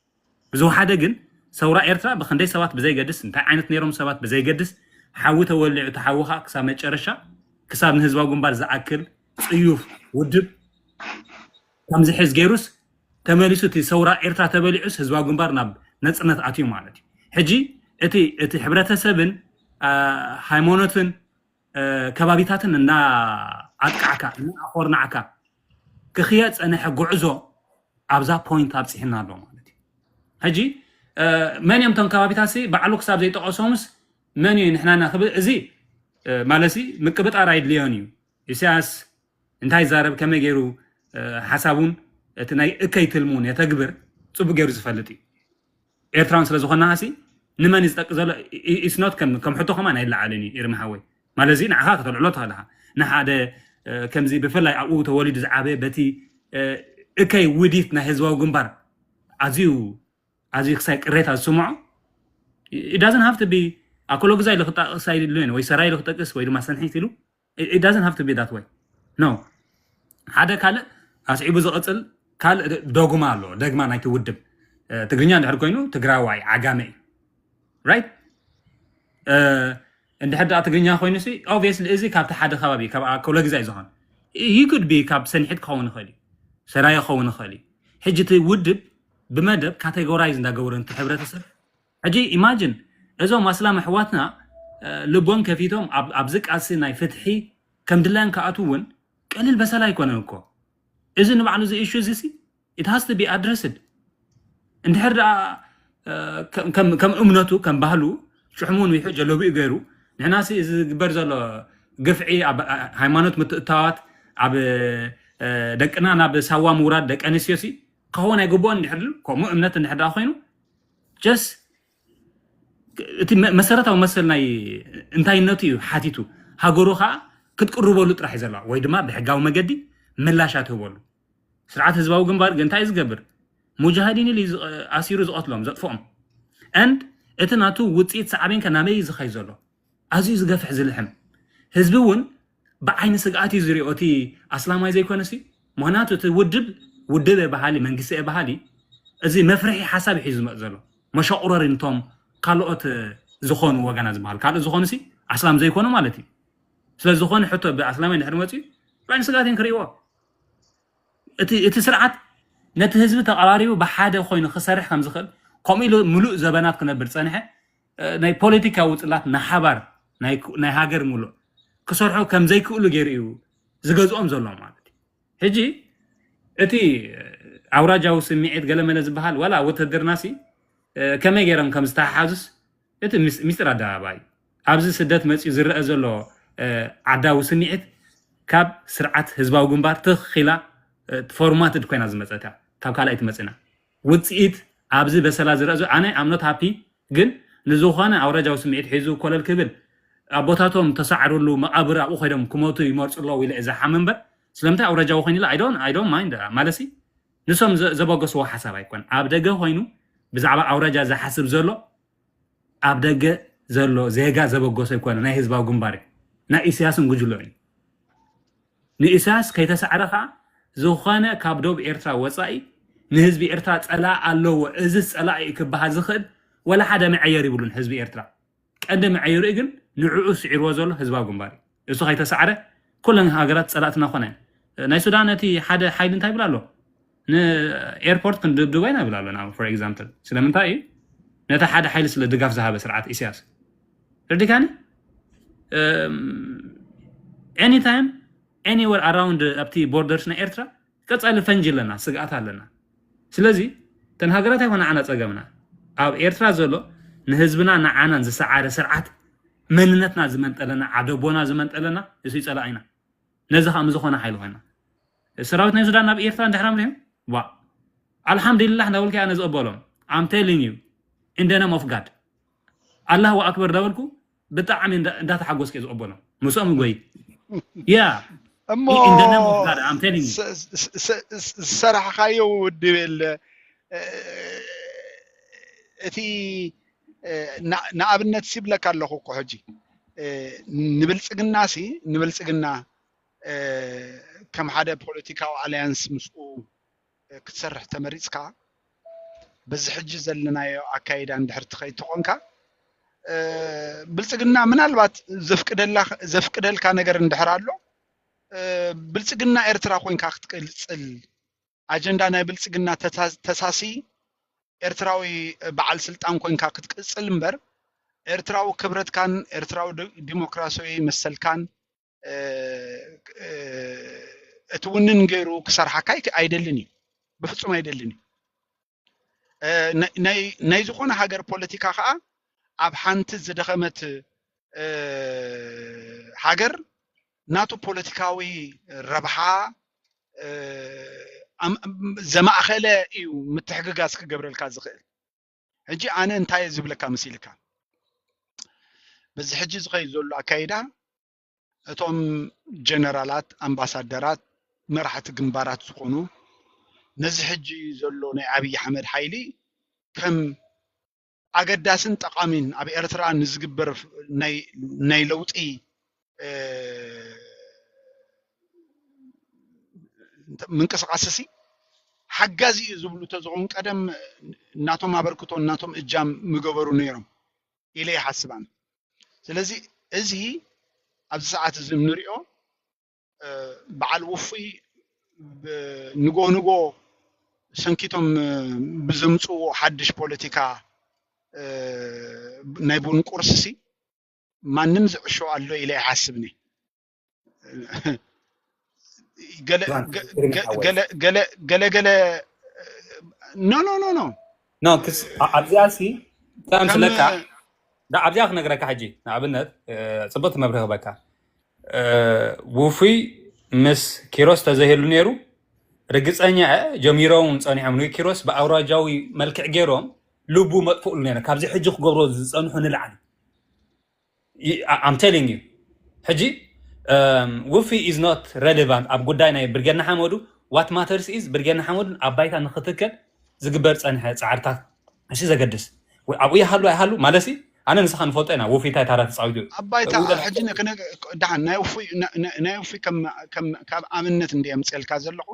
ብዝወሓደ ግን ሰውራ ኤርትራ ብክንደይ ሰባት ብዘይገድስ እንታይ ዓይነት ነይሮም ሰባት ብዘይገድስ ሓዊ ተወሊዑ እቲ ሓዊ ከዓ ክሳብ መጨረሻ ክሳብ ንህዝባዊ ግንባር ዝኣክል ፅዩፍ ውድብ ከም ዝሕዝ ገይሩስ ተመሊሱ እቲ ሰውራ ኤርትራ ተበሊዑስ ህዝባዊ ግንባር ናብ ነፅነት ኣትዩ ማለት እዩ ሕጂ እቲ እቲ ሕብረተሰብን አ፣ ሃይማኖትን አ፣ ከባቢታትን እና ኣጥቃዕካ እና ኣኮርናዕካ ክኽየ ፀነሐ ጉዕዞ ኣብዛ ፖይንት ኣብፅሕና ኣሎ ማለት እዩ ሕጂ አ፣ መን እዮም እቶም ከባቢታት ሲ ባዕሉ ክሳብ ዘይጠቀሶምስ መን እዩ ንሕናና ክብል እዚ አ፣ ማለትሲ ምቅብጣር ኣይድልዮን እዩ ኢሳያስ እንታይ ይዛረብ ከመይ ገይሩ እ፣ ሓሳቡን እቲ ናይ እከይ ትልሙን የተግብር ፅቡቅ ገይሩ ዝፈልጥ እዩ። ኤርትራውን ስለ ዝኾና ሲ ንመን እዩ ዝጠቅ ዘሎ? ኢስኖት ከም ከም ሕቶ ከማን ኣይለዓልን እዩ። ኤርሚ ሓወይ፣ ማለት እዚ ንዓኻ ከተልዕሎ ትኽእል ኢኻ። ንሓደ ከምዚ ብፍላይ ኣብኡ ተወሊዱ ዝዓበየ በቲ እከይ ውዲት ናይ ህዝባዊ ግንባር ኣዝዩ ኣዝዩ ክሳይ ቅሬታ ዝስምዖ፣ it doesn't have to be ኣኮሎግዛይ ኢሉ ክጠቅስ ኣይድልዮን ወይ ሰራይ ኢሉ ክጠቅስ ወይ ድማ ሰንሒት ኢሉ፣ it doesn't have to be that way። No። ሓደ ካልእ ኣስዒቡ ዝቐጽል ካልእ ዶግማ ኣሎ። ደግማ ናይቲ ውድብ ትግርኛ እንድሕር ኮይኑ ትግራዋይ ዓጋመ እዩ። Right? እንድሕር ደኣ ትግርኛ ኮይኑ ሲ obviously እዚ ካብቲ ሓደ ከባቢ ካብ ኣኮሎግዛይ ዝኾን ይጉድ ቢ ካብ ሰንሒት ክኸውን ይኽእል እዩ፣ ሰራይ ክኸውን ይኽእል እዩ። ሕጂ እቲ ውድብ ብመደብ ካቴጎራይዝ እንዳገበሩ ነቲ ሕብረተሰብ ሕጂ ኢማጅን እዞም ኣስላም ኣሕዋትና ልቦም ከፊቶም ኣብዚ ቃልሲ ናይ ፍትሒ ከም ድላዮም ክኣትዉ እውን ቀሊል በሰላ ኣይኮነን እኮ። እዚ ንባዕሉ እዚ ኢሹ እዚ ሲ it has to be addressed። እንድሕር ደኣ ከም እምነቱ ከም ባህሉ ሽሕሙን ዊሑ ጀለቢኡ ገይሩ ንሕናሲ እዚ ዝግበር ዘሎ ግፍዒ ኣብ ሃይማኖት ምትእታዋት ኣብ ደቅና ናብ ሳዋ ምውራድ ደቂ ኣንስትዮ ሲ ክኸውን ኣይግብኦን። እንድሕር ከምኡ እምነት እንድሕር ደኣ ኮይኑ just እቲ መሰረታዊ መሰል ናይ እንታይነቱ እዩ ሓቲቱ። ሃገሩ ከዓ ክትቅርበሉ ጥራሕ እዩ ዘለዋ ወይ ድማ ብሕጋዊ መገዲ ምላሽ ኣትህበሉ። ስርዓት ህዝባዊ ግንባር ግን እንታይ እዩ ዝገብር? ሙጃሃዲን ኢሉ ኣሲሩ ዝቐትሎም ዘጥፍኦም and እቲ ናቱ ውፅኢት ሳዕቤን ከ ናበይ እዩ ዝኸይ ዘሎ? ኣዝዩ ዝገፍሕ ዝልሕም ህዝቢ እውን ብዓይኒ ስግኣት እዩ ዝሪኦ እቲ ኣስላማይ ዘይኮነሲ። ምክንያቱ እቲ ውድብ ውድብ እየ በሃሊ መንግስቲ እየ በሃሊ እዚ መፍርሒ ሓሳብ እዩ ሒዙ ዝመፅ ዘሎ። መሸቁረሪ ንቶም ካልኦት ዝኾኑ ወገና ዝበሃል ካልእ ዝኾኑ ሲ ኣስላም ዘይኮኑ ማለት እዩ። ስለዝኾነ ሕቶ ብኣስላማይ እንድሕር መፅኡ ብዓይኒ ስግኣት እዮም ክርእይዎ። እቲ ስርዓት ነቲ ህዝቢ ተቐራሪቡ ብሓደ ኮይኑ ክሰርሕ ከም ዝኽእል ከምኡ ኢሉ ምሉእ ዘበናት ክነብር ዝፀንሐ ናይ ፖለቲካዊ ፅላት ንሓባር ናይ ሃገር ምሉእ ክሰርሑ ከም ዘይክእሉ ገይሩ እዩ ዝገዝኦም ዘሎ ማለት እዩ። ሕጂ እቲ ኣውራጃዊ ስምዒት ገለመለ ዝበሃል ዋላ ወተሃደርና ሲ ከመይ ገይሮም ከም ዝተሓሓዙስ እቲ ሚስጥር ኣደባባይ ኣብዚ ስደት መፅዩ ዝረአ ዘሎ ዓዳዊ ስምዒት ካብ ስርዓት ህዝባዊ ግንባር ትኽ ኢላ ፎርማትድ ኮይና ዝመፀት እያ። ካብ ካልኣይ ትመፅና ውፅኢት ኣብዚ በሰላ ዝረአ ዘሎ ኣነ ኣምኖት ሃፒ ግን ንዝኾነ ኣውራጃዊ ስምዒት ሒዙ ኮለል ክብል ኣቦታቶም ተሳዕርሉ መቓብር ኣብኡ ኮይዶም ክሞቱ ይመርፁ ኣለዉ ኢለ እየ ዝሓም እምበር ስለምንታይ ኣውራጃዊ ኮይኑ ኢለ ኣይዶን ኣይዶን ማይንድ ማለሲ ንሶም ዘበገስዎ ሓሳብ ኣይኮን ኣብ ደገ ኮይኑ ብዛዕባ ኣውራጃ ዝሓስብ ዘሎ ኣብ ደገ ዘሎ ዜጋ ዘበገሶ ኣይኮነ ናይ ህዝባዊ ግንባር እዩ ናይ ኢሳያስን ጉጅሎ እዩ ንኢሳያስ ከይተሳዕረ ከዓ ዝኾነ ካብ ዶብ ኤርትራ ወፃኢ ንህዝቢ ኤርትራ ፀላእ ኣለዎ እዚ ፀላእ እዩ ክበሃል ዝኽእል ወላ ሓደ መዐየር ይብሉን ህዝቢ ኤርትራ ቀንዲ መዐየሪኡ ግን ንዕኡ ስዒርዎ ዘሎ ህዝባዊ ግንባር እዩ እሱ ከይተሳዕረ ኩለን ሃገራት ፀላእትና ኮነ ናይ ሱዳን እቲ ሓደ ሓይሊ እንታይ ይብል ኣሎ ንኤርፖርት ክንድብድቦ ኢና ይብል ኣሎ for example ስለምንታይ እዩ ነቲ ሓደ ሓይሊ ስለ ድጋፍ ዝሃበ ስርዓት ኢሳያስ ርዲካኒ anytime anywhere around ኣብቲ ቦርደርስ ናይ ኤርትራ ቀፃሊ ፈንጂ ኣለና ስግኣት ኣለና ስለዚ እተን ሃገራት ኣይኮነ ዓና ፀገምና ኣብ ኤርትራ ዘሎ ንህዝብና ንዓናን ዝሰዓረ ስርዓት መንነትና ዝመንጠለና ዓደቦና ዝመንጠለና እሱ ፀላኢና ነዚ ከዓ ምዝኾነ ሓይሊ ኮይና ሰራዊት ናይ ሱዳን ናብ ኤርትራ እንድሕር ኣምሪሑ ዋ ኣልሓምዱሊላህ እንዳበልካ ኣነ ዝቕበሎም I'm telling you in the name of God ኣላሁ ኣክበር እንዳበልኩ ብጣዕሚ እንዳተሓጎስከ ዝቕበሎም ምስኦም ጎይ ያ እሞ ዝሰራሕካዮ ውድብ የለ እቲ ንኣብነት ሲብለካ ኣለኹ እኮ ሕጂ ንብልፅግና ሲ ንብልፅግና ከም ሓደ ፖለቲካዊ ኣልያንስ ምስኡ ክትሰርሕ ተመሪፅካ በዚ ሕጂ ዘለናዮ ኣካይዳ እንድሕር ትኸይድ ተኾንካ ብልፅግና ምናልባት ዘፍቅደልካ ነገር እንድሕር ኣሎ ብልፅግና ኤርትራ ኮይንካ ክትቅፅል ኣጀንዳ ናይ ብልፅግና ተሳሲ ኤርትራዊ በዓል ስልጣን ኮይንካ ክትቅፅል እምበር ኤርትራዊ ክብረትካን ኤርትራዊ ዲሞክራሲያዊ መሰልካን እቲ ውንን ገይሩ ክሰርሓካ ኣይደልን እዩ ብፍፁም ኣይደልን እዩ ናይ ዝኾነ ሃገር ፖለቲካ ከዓ ኣብ ሓንቲ ዝደኸመት ሃገር ናቱ ፖለቲካዊ ረብሓ ኣም- ዘማእኸለ እዩ ምትሕግጋዝ ክገብረልካ ዝኽእል። ሕጂ ኣነ እንታይ እየ ዝብለካ መሲልካ? በዚ ሕጂ ዝኸይድ ዘሎ ኣካይዳ እቶም ጀነራላት፣ ኣምባሳደራት፣ መራሕቲ ግንባራት ዝኾኑ ነዚ ሕጂ ዘሎ ናይ ኣብይ ኣሕመድ ሓይሊ ከም ኣገዳስን ጠቓሚን ኣብ ኤርትራ ንዝግበር ናይ ናይ ለውጢ እ፣ ምንቅስቃስ ሲ ሓጋዚ እዩ ዝብሉ ተዝኸውን ቀደም እናቶም ኣበርክቶ እናቶም እጃም ምገበሩ ነይሮም ኢለ ይሓስብ ኣነ። ስለዚ እዚ ኣብዚ ሰዓት እዚ እንሪኦ እ፣ በዓል ውፉይ ብ- ንጎ ንጎ ሰንኪቶም እ፣ ብዘምፅዎ ሓድሽ ፖለቲካ እ፣ ናይ ቡን ቁርሲ ሲ ማንም ዝዕሾ ኣሎ ኢለ ኣይሓስብኒ። ገለ ጆን ገ- ግርም ገ- ሓወይ ገለ ገለ ገለ ገለ no no no no ኖ ክስ ኣ- ኣብዚኣ ሲ ብጣዕሚ ከም ስለካ ዳ ኣብዚኣ ክነግረካ ሕጂ ንኣብነት እ፣ ፅቡቅ መብርህ ክበካ እ፣ ውፉይ ምስ ኪሮስ ተዘይህሉ ነይሩ ርግፀኛ እየ ጀሚሮም ጸኒሖም ንኪሮስ ብኣውራጃዊ መልክዕ ገይሮም ልቡ መጥፍኡሉ ነይረ ካብዚ ሕጂ ክገብሮ ዝፀንሑ ንላዕሊ I'm telling you ሕጂ ውፊ is not relevant ኣብ ጉዳይ ናይ ብርጌድ ንሓመዱ what matters is ብርጌድ ንሓመዱን ኣብ ባይታ ንክትከል ዝግበር ፀንሐ ፃዕርታት እሺ ዘገድስ ወይ ኣብኡ ይሃሉ ኣይሃሉ ማለሲ ኣነ ንስኻ ንፈልጦ ኢና ውፊ እንታይ ታራ ተፃዊቱ ኣብ ባይታ ውደላ ሕጂ ንክነ- ደሓን ናይ ውፉይ ና- ና- ናይ ውፉይ ከም ከም ካብ ኣብነት እንደ የምፅልካ ዘለኹ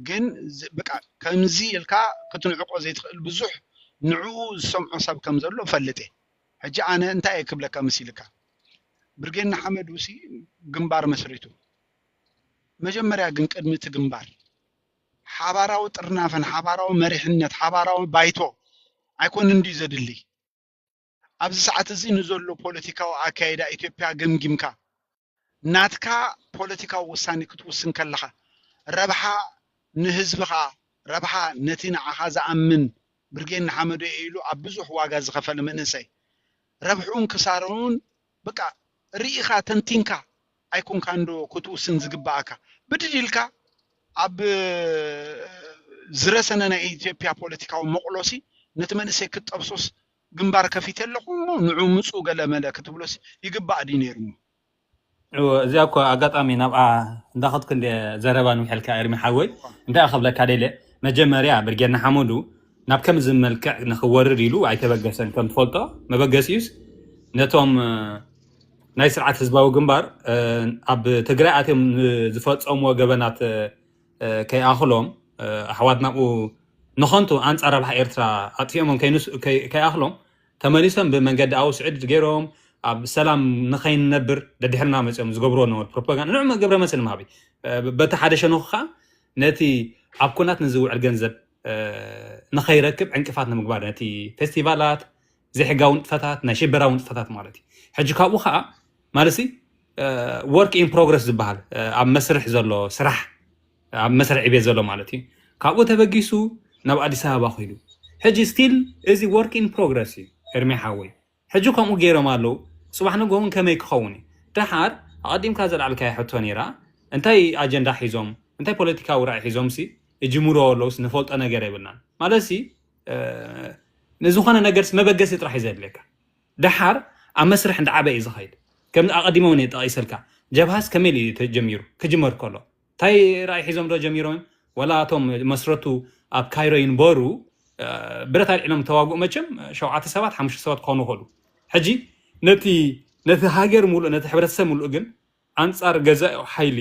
ግን ዝ- በቃ ከምዚ ኢልካ ክትንዕቆ ዘይትኽእል ብዙሕ ንዕኡ ዝሰምዖ ሰብ ከም ዘሎ እፈልጥ እየ። ሕጂ ኣነ እንታይ እየ ክብለካ መሲልካ? ብርጌድ ንሓመዱ ሲ ግንባር መስሪቱ መጀመርያ ግን ቅድሚ እቲ ግንባር ሓባራዊ ጥርናፈን ሓባራዊ መሪሕነት ሓባራዊ ባይቶ ኣይኮንን ድዩ ዘድሊ? ኣብዚ ሰዓት እዚ ንዘሎ ፖለቲካዊ ኣካይዳ ኢትዮጵያ ገምጊምካ ናትካ ፖለቲካዊ ውሳኔ ክትውስን ከለኻ ረብሓ ንህዝብኻ ረብሓ ነቲ ንዓኻ ዝኣምን ብርጌድ ንሓመዱ እየ ኢሉ ኣብ ብዙሕ ዋጋ ዝኸፈለ መንእሰይ ረብሕኡን ክሳርኡን በቃ ርኢኻ ተንቲንካ ኣይኮንካን ዶ ክትውስን ዝግበኣካ? ብድድ ኢልካ ኣብ ዝረሰነ ናይ ኢትዮጵያ ፖለቲካዊ መቑሎሲ ነቲ መንእሰይ ክትጠብሶስ ግንባር ከፊተ ኣለኹ እሞ ንዑ ምፁ ገለ መለ ክትብሎስ ይግባእ ድዩ ነይሩ? እወ፣ እዚኣ እኮ ኣጋጣሚ ናብኣ እንዳኸድኩ እንደ ዘረባ ንውሕልካ ኤርሚ ሓወይ እንታይ ክብለካ ደለ መጀመርያ ብርጌድ ንሓመዱ ናብ ከምዚ መልክዕ ንኽወርድ ኢሉ ኣይተበገሰን ከም ትፈልጦ መበገሲኡስ ነቶም እ፣ ናይ ስርዓት ህዝባዊ ግንባር እ፣ ኣብ ትግራይ ኣትዮም ዝፈፀምዎ ገበናት እ፣ እ፣ ከይኣኽሎም እ፣ ኣሕዋትና ኣብኡ ንኸንቱ ኣንፃር ረብሓ ኤርትራ ኣጥፊኦሞም ከይንስ- ከይ- ከይኣኽሎም ተመሊሶም ብመንገዲ ኣውስዕድ ገይሮም ኣብ ሰላም ንኸይንነብር ደድሕርና መፅኦም ዝገብርዎ ነበሩ ፕሮፓጋንዳ ንዕኡ ገብረ መስል ምሃቢ እ፣ በቲ ሓደ ሸነኹ ከዓ ነቲ ኣብ ኩናት ንዝውዕል ገንዘብ እ፣ ንኸይረክብ ዕንቅፋት ንምግባር ነቲ ፌስቲቫላት ዘይሕጋዊ ንጥፈታት ናይ ሽበራዊ ንጥፈታት ማለት እዩ ሕጂ ካብኡ ከዓ ማለት work in progress ዝበሃል ኣብ መስርሕ ዘሎ ስራሕ ኣብ መስርሕ ዕቤት ዘሎ ማለት እዩ ካብኡ ተበጊሱ ናብ ኣዲስ ኣበባ ኮይዱ ሕጂ still እዚ work in progress እዩ ኤርሚ ሓወይ ሕጂ ከምኡ ገይሮም ኣለዉ ፅባሕ ንግሆ እውን ከመይ ክኸውን እዩ ደሓር ኣቐዲምካ ዘልዓልካዮ ሕቶ ነይራ እንታይ ኣጀንዳ ሒዞም እንታይ ፖለቲካዊ ራእይ ሒዞም ሲ ይጅምርዎ ኣለውስ ንፈልጦ ነገር የብልናን ማለት ሲ ንዝኾነ ነገርስ መበገሲ ጥራሕ እዩ ዘድልየካ ደሓር ኣብ መስርሕ እንዳዓበ እዩ ዝኸይድ ከም ኣቐዲመ እውን ጠቒሰልካ ጀብሃስ ከመይ ኢሉ እዩ ተጀሚሩ ክጅመር ከሎ እንታይ ራእይ ሒዞም ዶ ጀሚሮም ወላ እቶም መስረቱ ኣብ ካይሮ ይንበሩ ብረት ኣልዒሎም ተዋግኡ መቸም ሸውዓተ ሰባት ሓሙሽተ ሰባት ክኾኑ ይኽእሉ ሕጂ ነቲ ነቲ ሃገር ሙሉእ ነቲ ሕብረተሰብ ሙሉእ ግን ኣንፃር ገዛኢ ሓይሊ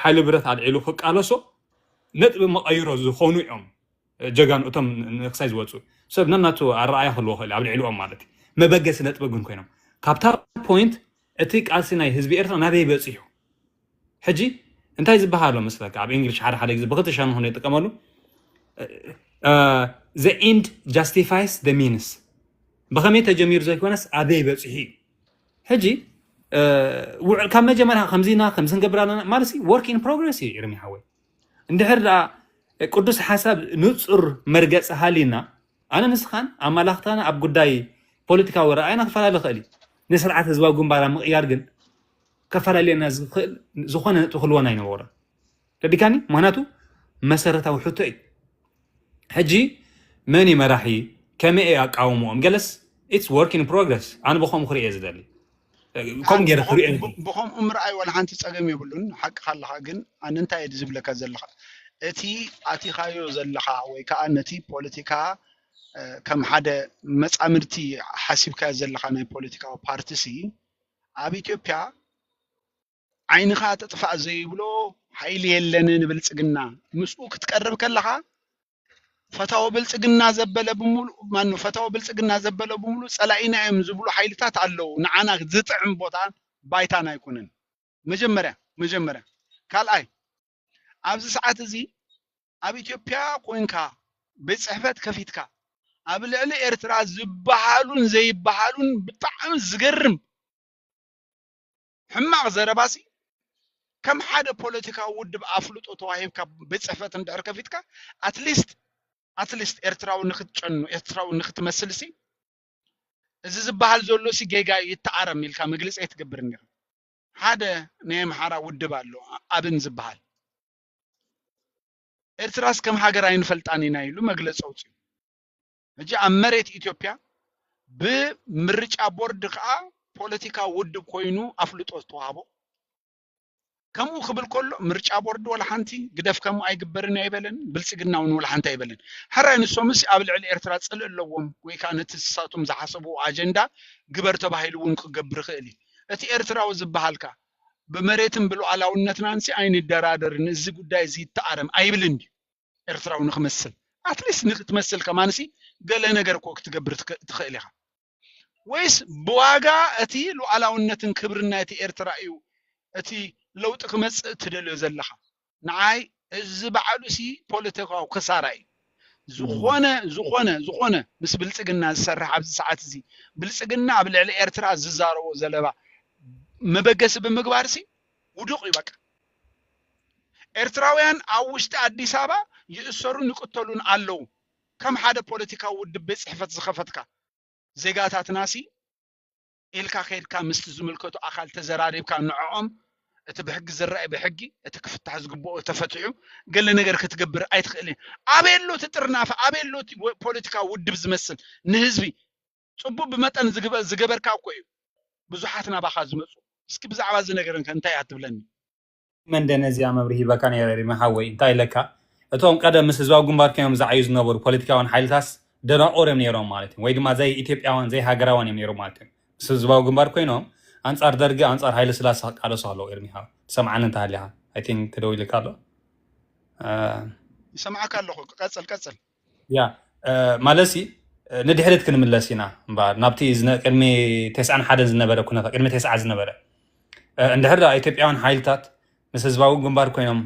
ሓይሊ ብረት ኣልዒሉ ክቃለሶ ነጥቢ መቐይሮ ዝኾኑ እዮም ጀጋኑ እቶም ንክሳይ ዝወፁ ሰብ ነናቱ ኣረኣያ ክህልዎ ክእል ኣብ ልዕሊኦም ማለት እዩ መበገሲ ነጥቢ ግን ኮይኖም ካብታ ፖይንት እቲ ቃልሲ ናይ ህዝቢ ኤርትራ ናበይ በፂሑ ሕጂ እንታይ ዝበሃሎ መስለካ ኣብ እንግሊሽ ሓደ ሓደ ግዜ ብክልተ ሸነኹ ይጥቀመሉ the end justifies the means ብኸመይ ተጀሚሩ ዘይኮነስ ኣበይ በፂሑ እዩ ሕጂ ውዕል ካብ መጀመርያ ከምዚና ከምዚ ንገብር ኣለና ማለት work in progress እዩ ኢርሚ ሓወይ እንድሕር ደኣ ቅዱስ ሓሳብ ንፁር መርገፂ ሃሊና ኣነ ንስኻን ኣማላኽታና ኣብ ጉዳይ ፖለቲካዊ ረኣይና ክፈላለ ክእል እዩ ንስርዓት ህዝባዊ ግንባር ኣብ ምቕያር ግን ከፈላለየና ዝኽእል ዝኾነ ነጥቢ ክህልወና ኣይነበሮን ረዲካኒ ምክንያቱ መሰረታዊ ሕቶ እዩ። ሕጂ መን እዩ መራሒ? ከመይ እዩ ኣቃውምኦም? ገለስ it's work in progress። ኣነ ብኸም ክርእየ ዝደሊ ከም ገይረ ክርእየ ብኸምኡ ምርኣይ ዋላ ሓንቲ ፀገም የብሉን። ሓቅኻ ኣለኻ። ግን ኣነ እንታይ እየ ዝብለካ ዘለኻ፣ እቲ ኣቲኻዮ ዘለኻ ወይ ከዓ ነቲ ፖለቲካ ከም ሓደ መፃምድቲ ሓሲብካዮ ዘለኻ ናይ ፖለቲካዊ ፓርቲ ሲ ኣብ ኢትዮጵያ ዓይንኻ ጥጥፋእ ዘይብሎ ሓይሊ የለን። ንብልፅግና ምስኡ ክትቀርብ ከለኻ ፈታዊ ብልፅግና ዘበለ ብምሉእ ማኑ ፈታዊ ብልፅግና ዘበለ ብምሉእ ፀላኢና እዮም ዝብሉ ሓይልታት ኣለዉ። ንዓና ዝጥዕም ቦታ ባይታና ኣይኮነን። መጀመርያ መጀመርያ ካልኣይ ኣብዚ ሰዓት እዚ ኣብ ኢትዮጵያ ኮንካ ቤት ፅሕፈት ከፊትካ ኣብ ልዕሊ ኤርትራ ዝበሃሉን ዘይበሃሉን ብጣዕሚ ዝገርም ሕማቕ ዘረባሲ ከም ሓደ ፖለቲካዊ ውድብ ኣፍልጦ ተዋሂብካ ቤት ፅሕፈት እንድሕር ከፊትካ ኣትሊስት ኣትሊስት ኤርትራዊ ንክትጨኑ ኤርትራዊ ንክትመስል ሲ እዚ ዝበሃል ዘሎ ሲ ጌጋ ይተኣረም ኢልካ መግለፂ ኣይትገብር እንዲኻ። ሓደ ናይ ኣምሓራ ውድብ ኣሎ ኣብን ዝበሃል ኤርትራስ ከም ሃገር ኣይንፈልጣን ኢና ኢሉ መግለፂ ኣውፅኡ። ሕጂ ኣብ መሬት ኢትዮጵያ ብምርጫ ቦርድ ከዓ ፖለቲካ ውድብ ኮይኑ ኣፍልጦ ዝተዋህቦ ከምኡ ክብል ከሎ ምርጫ ቦርድ ወላ ሓንቲ ግደፍ ከምኡ ኣይግበርን ኣይበለን። ብልፅግና እውን ወላ ሓንቲ ኣይበለን። ሕራይ ንሶምስ ኣብ ልዕሊ ኤርትራ ፅልእ ኣለዎም ወይ ከዓ ነቲ ንሳቶም ዝሓሰብዎ ኣጀንዳ ግበር ተባሂሉ እውን ክገብር ይኽእል እዩ። እቲ ኤርትራዊ ዝበሃልካ ብመሬትን ብሉዓላውነትናንሲ ኣይንደራደርን፣ እዚ ጉዳይ እዚ ይተኣረም ኣይብልን ድዩ? ኤርትራዊ ንክመስል ኣትሊስት ንክትመስል ከማንሲ ገለ ነገር እኮ ክትገብር ትክ- ትኽእል ኢኻ። ወይስ ብዋጋ እቲ ሉዓላውነትን ክብርን ናይቲ ኤርትራ እዩ እቲ ለውጢ ክመፅእ ትደልዮ ዘለኻ? ንዓይ እዚ ባዕሉ ሲ ፖለቲካዊ ክሳራ እዩ። ዝኾነ ዝኾነ ዝኾነ ምስ ብልፅግና ዝሰርሕ ኣብዚ ሰዓት እዚ ብልፅግና ኣብ ልዕሊ ኤርትራ ዝዛረቦ ዘለባ መበገሲ ብምግባር ሲ ውዱቕ እዩ በቃ። ኤርትራውያን ኣብ ውሽጢ ኣዲስ ኣበባ ይእሰሩን ይቅተሉን ኣለዉ። ከም ሓደ ፖለቲካዊ ውድብ ቤት ፅሕፈት ዝኸፈትካ ዜጋታትና ሲ ኢልካ ከይድካ ምስቲ ዝምልከቱ ኣካል ተዘራሪብካ ንዕኦም እቲ ብሕጊ ዝረኣይ ብሕጊ እቲ ክፍታሕ ዝግብኦ ተፈትሑ ገለ ነገር ክትገብር ኣይትኽእልን። ኣበየሎ እቲ ጥርናፈ ኣበየሎ እቲ ወ- ፖለቲካዊ ውድብ ዝመስል ንህዝቢ ፅቡቅ ብመጠን ዝግበ- ዝገበርካ እኮ እዩ ብዙሓት ናባኻ ዝመፁ። እስኪ ብዛዕባ እዚ ነገር እንታይ እያ ትብለኒ? መን ደነዚያ መብርሂ ሂበካ ነይረ ሪመ ሓወይ እንታይ ኢለካ? እቶም ቀደም ምስ ህዝባዊ ግንባር ኮይኖም ዝዓዩ ዝነበሩ ፖለቲካውያን ሓይልታስ ደናቆር እዮም ነይሮም ማለት እዩ፣ ወይ ድማ ዘይ ኢትዮጵያውያን ዘይ ሃገራውያን እዮም ነይሮም ማለት እዩ። ምስ ህዝባዊ ግንባር ኮይኖም ኣንጻር ደርጊ ኣንጻር ሃይለ ስላሴ ክቃለሱ ኣለዉ። ኤርሚኻ ትሰምዓኒ እንተሃሊኻ I think ተደዊልካ ኣሎ። ይሰማዕካ ኣለኹ። ቀጽል ቀጽል። ያ ማለሲ ንድሕሪት ክንምለስ ኢና እምበኣር ናብቲ ዝነ- ቅድሚ ተስዓን ሓደን ዝነበረ ኩነታት ቅድሚ ተስዓ ዝነበረ እንድሕር ደኣ ኢትዮጵያውያን ሓይልታት ምስ ህዝባዊ ግንባር ኮይኖም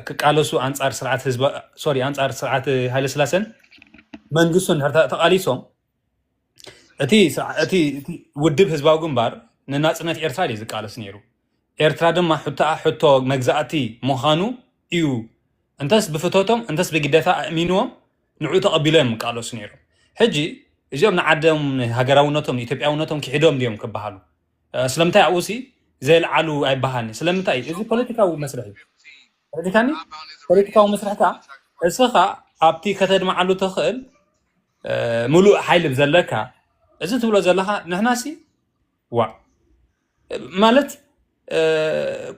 ክቃለሱ ኣንጻር ስርዓት ህዝባ ሶሪ ኣንጻር ስርዓት ሃይለ ስላሰን መንግስቱን ድሕር ተ- ተቃሊሶም እቲ ስርዓ- እቲ እቲ ውድብ ህዝባዊ ግንባር ንናጽነት ኤርትራ ድዩ ዝቃለስ ነይሩ? ኤርትራ ድማ ሕቶኣ ሕቶ መግዛእቲ ምዃኑ እዩ። እንተስ ብፍቶቶም እንተስ ብግደታ ኣእሚንዎም ንዑ ተቐቢሎም እዮም ዝቃለሱ ነይሮም። ሕጂ እዚኦም ንዓዶም ንሃገራውነቶም ንኢትዮጵያውነቶም ክሒዶም ድዮም ክበሃሉ? ስለምንታይ ኣብኡ ሲ ዘየልዓሉ ኣይበሃልኒ? ስለምንታይ? እዚ ፖለቲካዊ መስርሕ እዩ። ተረዲካኒ? ፖለቲካዊ መስርሕ ከዓ እስኻ ኣብቲ ከተድምዓሉ ትኽእል ሙሉእ ሓይሊ ብዘለካ እዚ ትብሎ ዘለኻ ንሕናሲ ዋ ማለት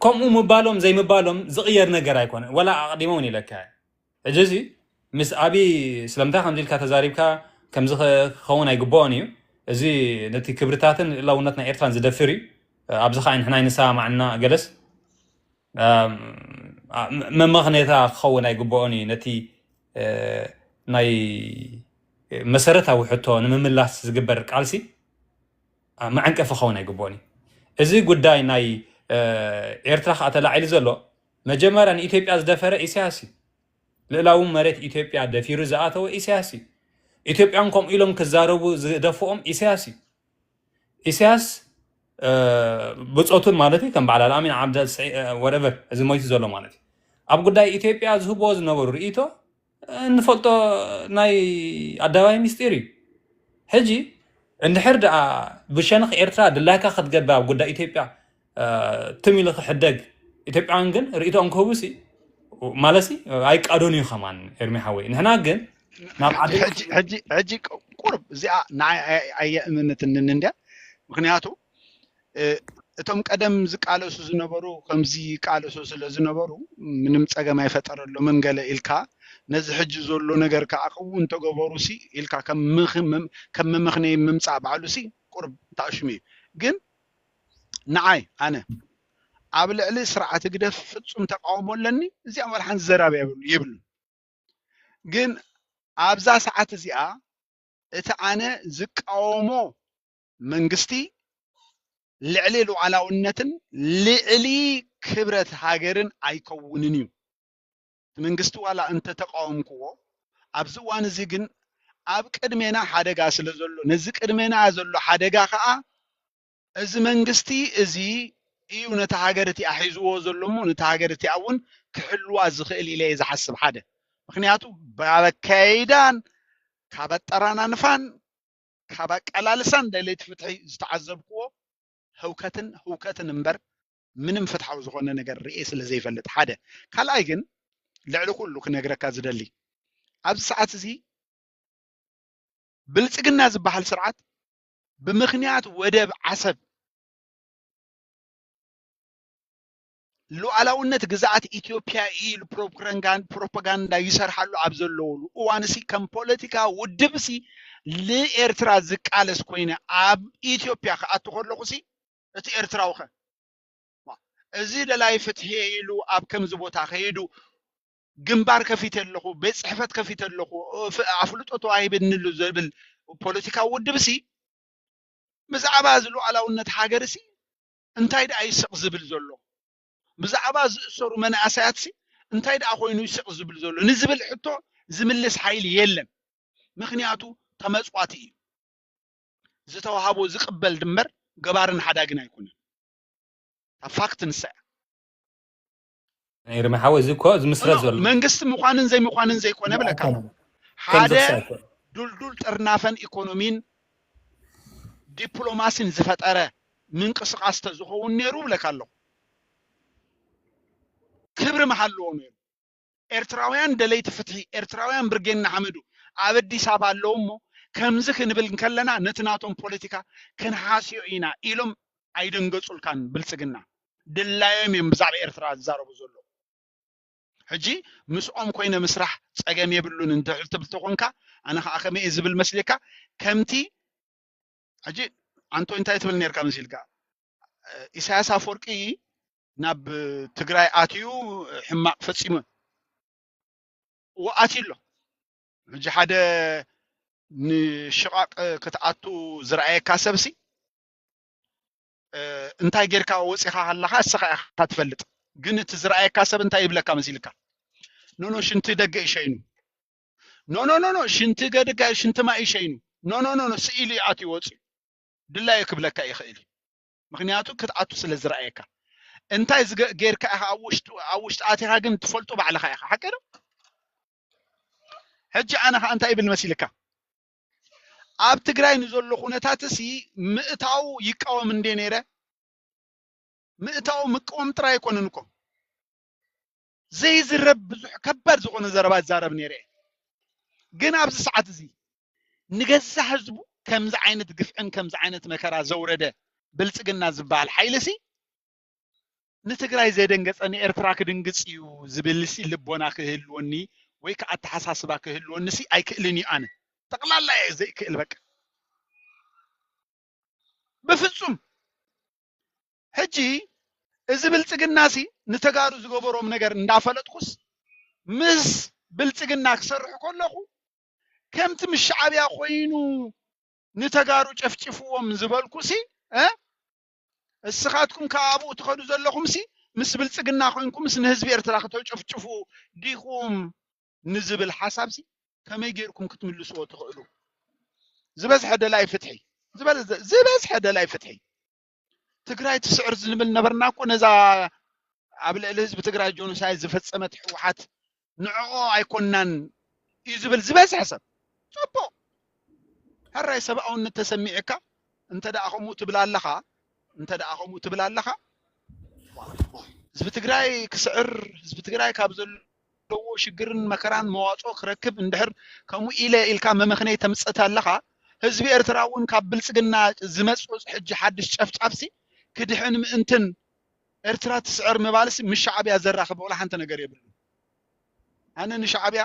ከምኡ ምባሎም ዘይምባሎም ዝቕየር ነገር ኣይኮነ ወላ ኣቕዲመ እውን ኢለካ ሕጂ እዚ ምስ ኣብይ ስለምንታይ ከምዚ ኢልካ ተዛሪብካ ከምዚ ክኸውን ኣይግበኦን እዩ። እዚ ነቲ ክብርታትን ልእላውነት ናይ ኤርትራን ዝደፍር እዩ። ኣብዚ ከዓ ንሕና ኣይንሰማማዕና ገለስ መመኽነታ ክኸውን ኣይግበኦን እዩ። ነቲ ናይ መሰረታዊ ሕቶ ንምምላስ ዝግበር ቃልሲ መዐንቀፊ ክኸውን ኣይግበኦን እዩ። እዚ ጉዳይ ናይ ኤርትራ ከዓ ተላዒሉ ዘሎ መጀመርያ ንኢትዮጵያ ዝደፈረ ኢሳያስ እዩ። ልእላዊ መሬት ኢትዮጵያ ደፊሩ ዝኣተወ ኢሳያስ እዩ። ኢትዮጵያን ከምኡ ኢሎም ክዛረቡ ዝደፍኦም ኢሳያስ እዩ። ኢሳያስ ብፆቱን ማለት እዩ ከም በዓል ኣልኣሚን ዓብደ ወረቨር እዚ ሞይቱ ዘሎ ማለት እዩ ኣብ ጉዳይ ኢትዮጵያ ዝህብዎ ዝነበሩ ርእይቶ እንፈልጦ ናይ ኣደባባይ ሚስጢር እዩ። ሕጂ እንድሕር ደኣ ብሸነኽ ኤርትራ ድላይካ ክትገብር ኣብ ጉዳይ ኢትዮጵያ ትም ኢሉ ክሕደግ ኢትዮጵያውያን ግን ርእይቶኦም ክህቡ ሲ ማለት ሲ ኣይቃዶን እዩ ከማን ኤርሚ ሓወይ። ንሕና ግን ናብ ዓዲ ሕጂ ሕጂ ሕጂ ቁርብ እዚኣ ንዓይ ኣየ- ኣየእምነትንን እንድያ። ምክንያቱ እ፣ እቶም ቀደም ዝቃለሱ ዝነበሩ ከምዚ ይቃለሱ ስለ ዝነበሩ ምንም ጸገም ኣይፈጠረሎምን ገለ ኢልካ፣ ነዚ ሕጂ ዘሎ ነገር ከዓ ክው እንተገበሩ ሲ ኢልካ ከም ምኽ- መም- ከም መመኽነይ ምምጻእ ባዕሉ ሲ ቁርብ ታእሽሙ እዩ። ግን ንዓይ ኣነ ኣብ ልዕሊ ስርዓት ህግደፍ ፍጹም ተቃውሞ ኣለኒ። እዚኣ ወላ ሓንቲ ዘራብ የብሉ የብሉ። ግን ኣብዛ ሰዓት እዚኣ እቲ ኣነ ዝቃወሞ መንግስቲ ልዕሊ ሉዓላውነትን ልዕሊ ክብረት ሃገርን ኣይከውንን እዩ። እቲ መንግስቲ ዋላ እንተተቃወምክዎ ኣብዚ እዋን እዚ ግን ኣብ ቅድሜና ሓደጋ ስለ ዘሎ ነዚ ቅድሜና ዘሎ ሓደጋ ከዓ እዚ መንግስቲ እዚ እዩ ነቲ ሃገር እቲኣ ሒዝዎ ዘሎ እሞ ነቲ ሃገር እቲኣ እውን ክሕልዋ ዝኽእል ኢለ እየ ዝሓስብ። ሓደ ምክንያቱ ካብ ኣካያይዳን ካብ ኣጠራናንፋን ካብ ኣቀላልሳን ደለይቲ ፍትሒ ዝተዓዘብክዎ ህውከትን ህውከትን እምበር ምንም ፍትሓዊ ዝኾነ ነገር ርኤ ስለ ዘይፈልጥ ሓደ። ካልኣይ ግን ልዕሊ ኩሉ ክነግረካ ዝደሊ ኣብዚ ሰዓት እዚ ብልጽግና ዝበሃል ስርዓት ብምኽንያት ወደብ ዓሰብ ሉዓላውነት ግዝኣት ኢትዮጵያ እዩ ኢሉ ፕሮፓጋንዳ ይሰርሓሉ ኣብ ዘለወሉ እዋንሲ ከም ፖለቲካ ውድብሲ ንኤርትራ ዝቃለስ ኮይነ ኣብ ኢትዮጵያ ክኣቱ ከለኹሲ እቲ ኤርትራዊ ኸ እዚ ደላይ ፍትሒ ኢሉ ኣብ ከምዚ ቦታ ከይዱ ግንባር ከፊተ ኣለኹ፣ ቤት ፅሕፈት ከፊተ ኣለኹ፣ ኣፍልጦ ተዋሂበኒ ኣሎ ዝብል ፖለቲካዊ ውድብ ሲ ብዛዕባ እዚ ሉዓላውነት ሃገር ሲ እንታይ ደኣ ይስቕ ዝብል ዘሎ? ብዛዕባ ዝእሰሩ መናእሰያት ሲ እንታይ ደኣ ኮይኑ ይስቕ ዝብል ዘሎ ንዝብል ሕቶ ዝምልስ ሓይሊ የለን። ምክንያቱ ተመፅዋቲ እዩ። ዝተዋሃቦ ዝቅበል ድምበር ገባርን ሓዳግን ኣይኮነን። ፋክት ንሳ እያ። ናይ ርሚ ሓወ እዚ እኮ ዝምስረት ዘሎ መንግስቲ ምዃንን ዘይምዃንን ዘይኮነ ብለካ። ሓደ ዱልዱል ጥርናፈን ኢኮኖሚን ዲፕሎማሲን ዝፈጠረ ምንቅስቃስ ተዝኸውን ነይሩ ብለካ ኣለኹ። ክብሪ ምሃለዎ ነይሩ። ኤርትራውያን ደለይቲ ፍትሒ፣ ኤርትራውያን ብርጌድ ንሓመዱ ኣብ ኣዲስ ኣበባ ኣለዉ እሞ ከምዚ ክንብል እንከለና ነቲ ናቶም ፖለቲካ ክንሃስዮ ኢና ኢሎም ኣይደንገጹልካን። ብልጽግና ድላዮም እዮም ብዛዕባ ኤርትራ ዝዛረቡ ዘለዉ። ሕጂ ምስኦም ኮይነ ምስራሕ ጸገም የብሉን እንድሕር ትብል ተኾንካ ኣነ ከዓ ከመይ እየ ዝብል መስልካ? ከምቲ ሕጂ ኣንቶይ እንታይ ትብል ነርካ መሲልካ? ኢሳያስ ኣፈወርቂ ናብ ትግራይ ኣትዩ ሕማቕ ፈጺሙ እዎ ኣትዩ ኣሎ። ሕጂ ሓደ ንሽቓቕ ክትኣቱ ዝረኣየካ ሰብሲ እንታይ ጌርካ ወፂኻ ኣለኻ እስኻ ኢኻ ትፈልጥ። ግን እቲ ዝረኣየካ ሰብ እንታይ ይብለካ መሲልካ? ኖኖ ሽንቲ ደገ ይሸይኑ ኖኖ ኖኖ ሽንቲ ገድጋ ሽንቲ ማይ ይሸይኑ ኖኖ ኖኖ ስኢሉ ይኣትዩ ወፅዩ ድላዩ ክብለካ ይኽእል እዩ። ምክንያቱ ክትኣቱ ስለ ዝረኣየካ እንታይ ጌርካ ኢኻ ኣብ ውሽጢ ኣቲኻ ግን ትፈልጡ ባዕልኻ ኢኻ። ሓቂ ዶ? ሕጂ ኣነ ከዓ እንታይ ይብል መሲልካ? ኣብ ትግራይ ንዘሎ ኩነታት ሲ ምእታው ይቃወም እንደ ነይረ ምእታው ምቅዋም ጥራይ ኣይኮነን እኮ ዘይዝረብ ብዙሕ ከባድ ዝኾነ ዘረባ ይዛረብ ነይረ። ግን ኣብዚ ሰዓት እዚ ንገዛ ህዝቡ ከምዚ ዓይነት ግፍዕን ከምዚ ዓይነት መከራ ዘውረደ ብልፅግና ዝበሃል ሓይሊ ሲ ንትግራይ ዘደንገፀ ንኤርትራ ክድንግፅ እዩ ዝብል ሲ ልቦና ክህልወኒ ወይ ከዓ ኣተሓሳስባ ክህልወኒ ሲ ኣይክእልን እዩ። ኣነ ጠቕላላ እየ ዘይክእል በቃ ብፍፁም። ሕጂ እዚ ብልፅግና ሲ ንተጋሩ ዝገበሮም ነገር እንዳፈለጥኩስ ምስ ብልፅግና ክሰርሕ ከለኹ ከምቲ ምስ ሻዕብያ ኮይኑ ንተጋሩ ጨፍጭፍዎም ዝበልኩ ሲ እ እስኻትኩም ካብ ኣብኡ ትኸዱ ዘለኹም ሲ ምስ ብልፅግና ኮይንኩምስ ንህዝቢ ኤርትራ ክተጨፍጭፉ ዲኹም ንዝብል ሓሳብ ሲ ከመይ ጌርኩም ክትምልስዎ ትኽእሉ? ዝበዝሐ ደላይ ፍትሒ ዝበዝሐ ደላይ ፍትሒ ትግራይ ትስዕር ዝንብል ነበርና እኮ ነዛ ኣብ ልዕሊ ህዝቢ ትግራይ ጆኖሳይድ ዝፈፀመት ህወሓት ንዕኦ ኣይኮናን እዩ ዝብል ዝበዝሐ ሰብ ፅቡቅ ሕራይ ሰብኣውነት ተሰሚዕካ እንተ ደኣ ከምኡ ትብል ኣለኻ እንተ ደኣ ከምኡ ትብል ኣለኻ ህዝቢ ትግራይ ክስዕር፣ ህዝቢ ትግራይ ካብ ዘለዎ ሽግርን መከራን መዋፅኦ ክረክብ እንድሕር ከምኡ ኢለ ኢልካ መመኽነይ ተምፀት ኣለኻ፣ ህዝቢ ኤርትራ እውን ካብ ብልፅግና ዝመፅእ ሕጂ ሓድሽ ጨፍጫፍሲ ክድሕን ምእንትን ኤርትራ ትስዕር ምባልሲ ምስ ሻዕብያ ዘራኽብ ወላ ሓንቲ ነገር የብሉን። ኣነ ንሻዕብያ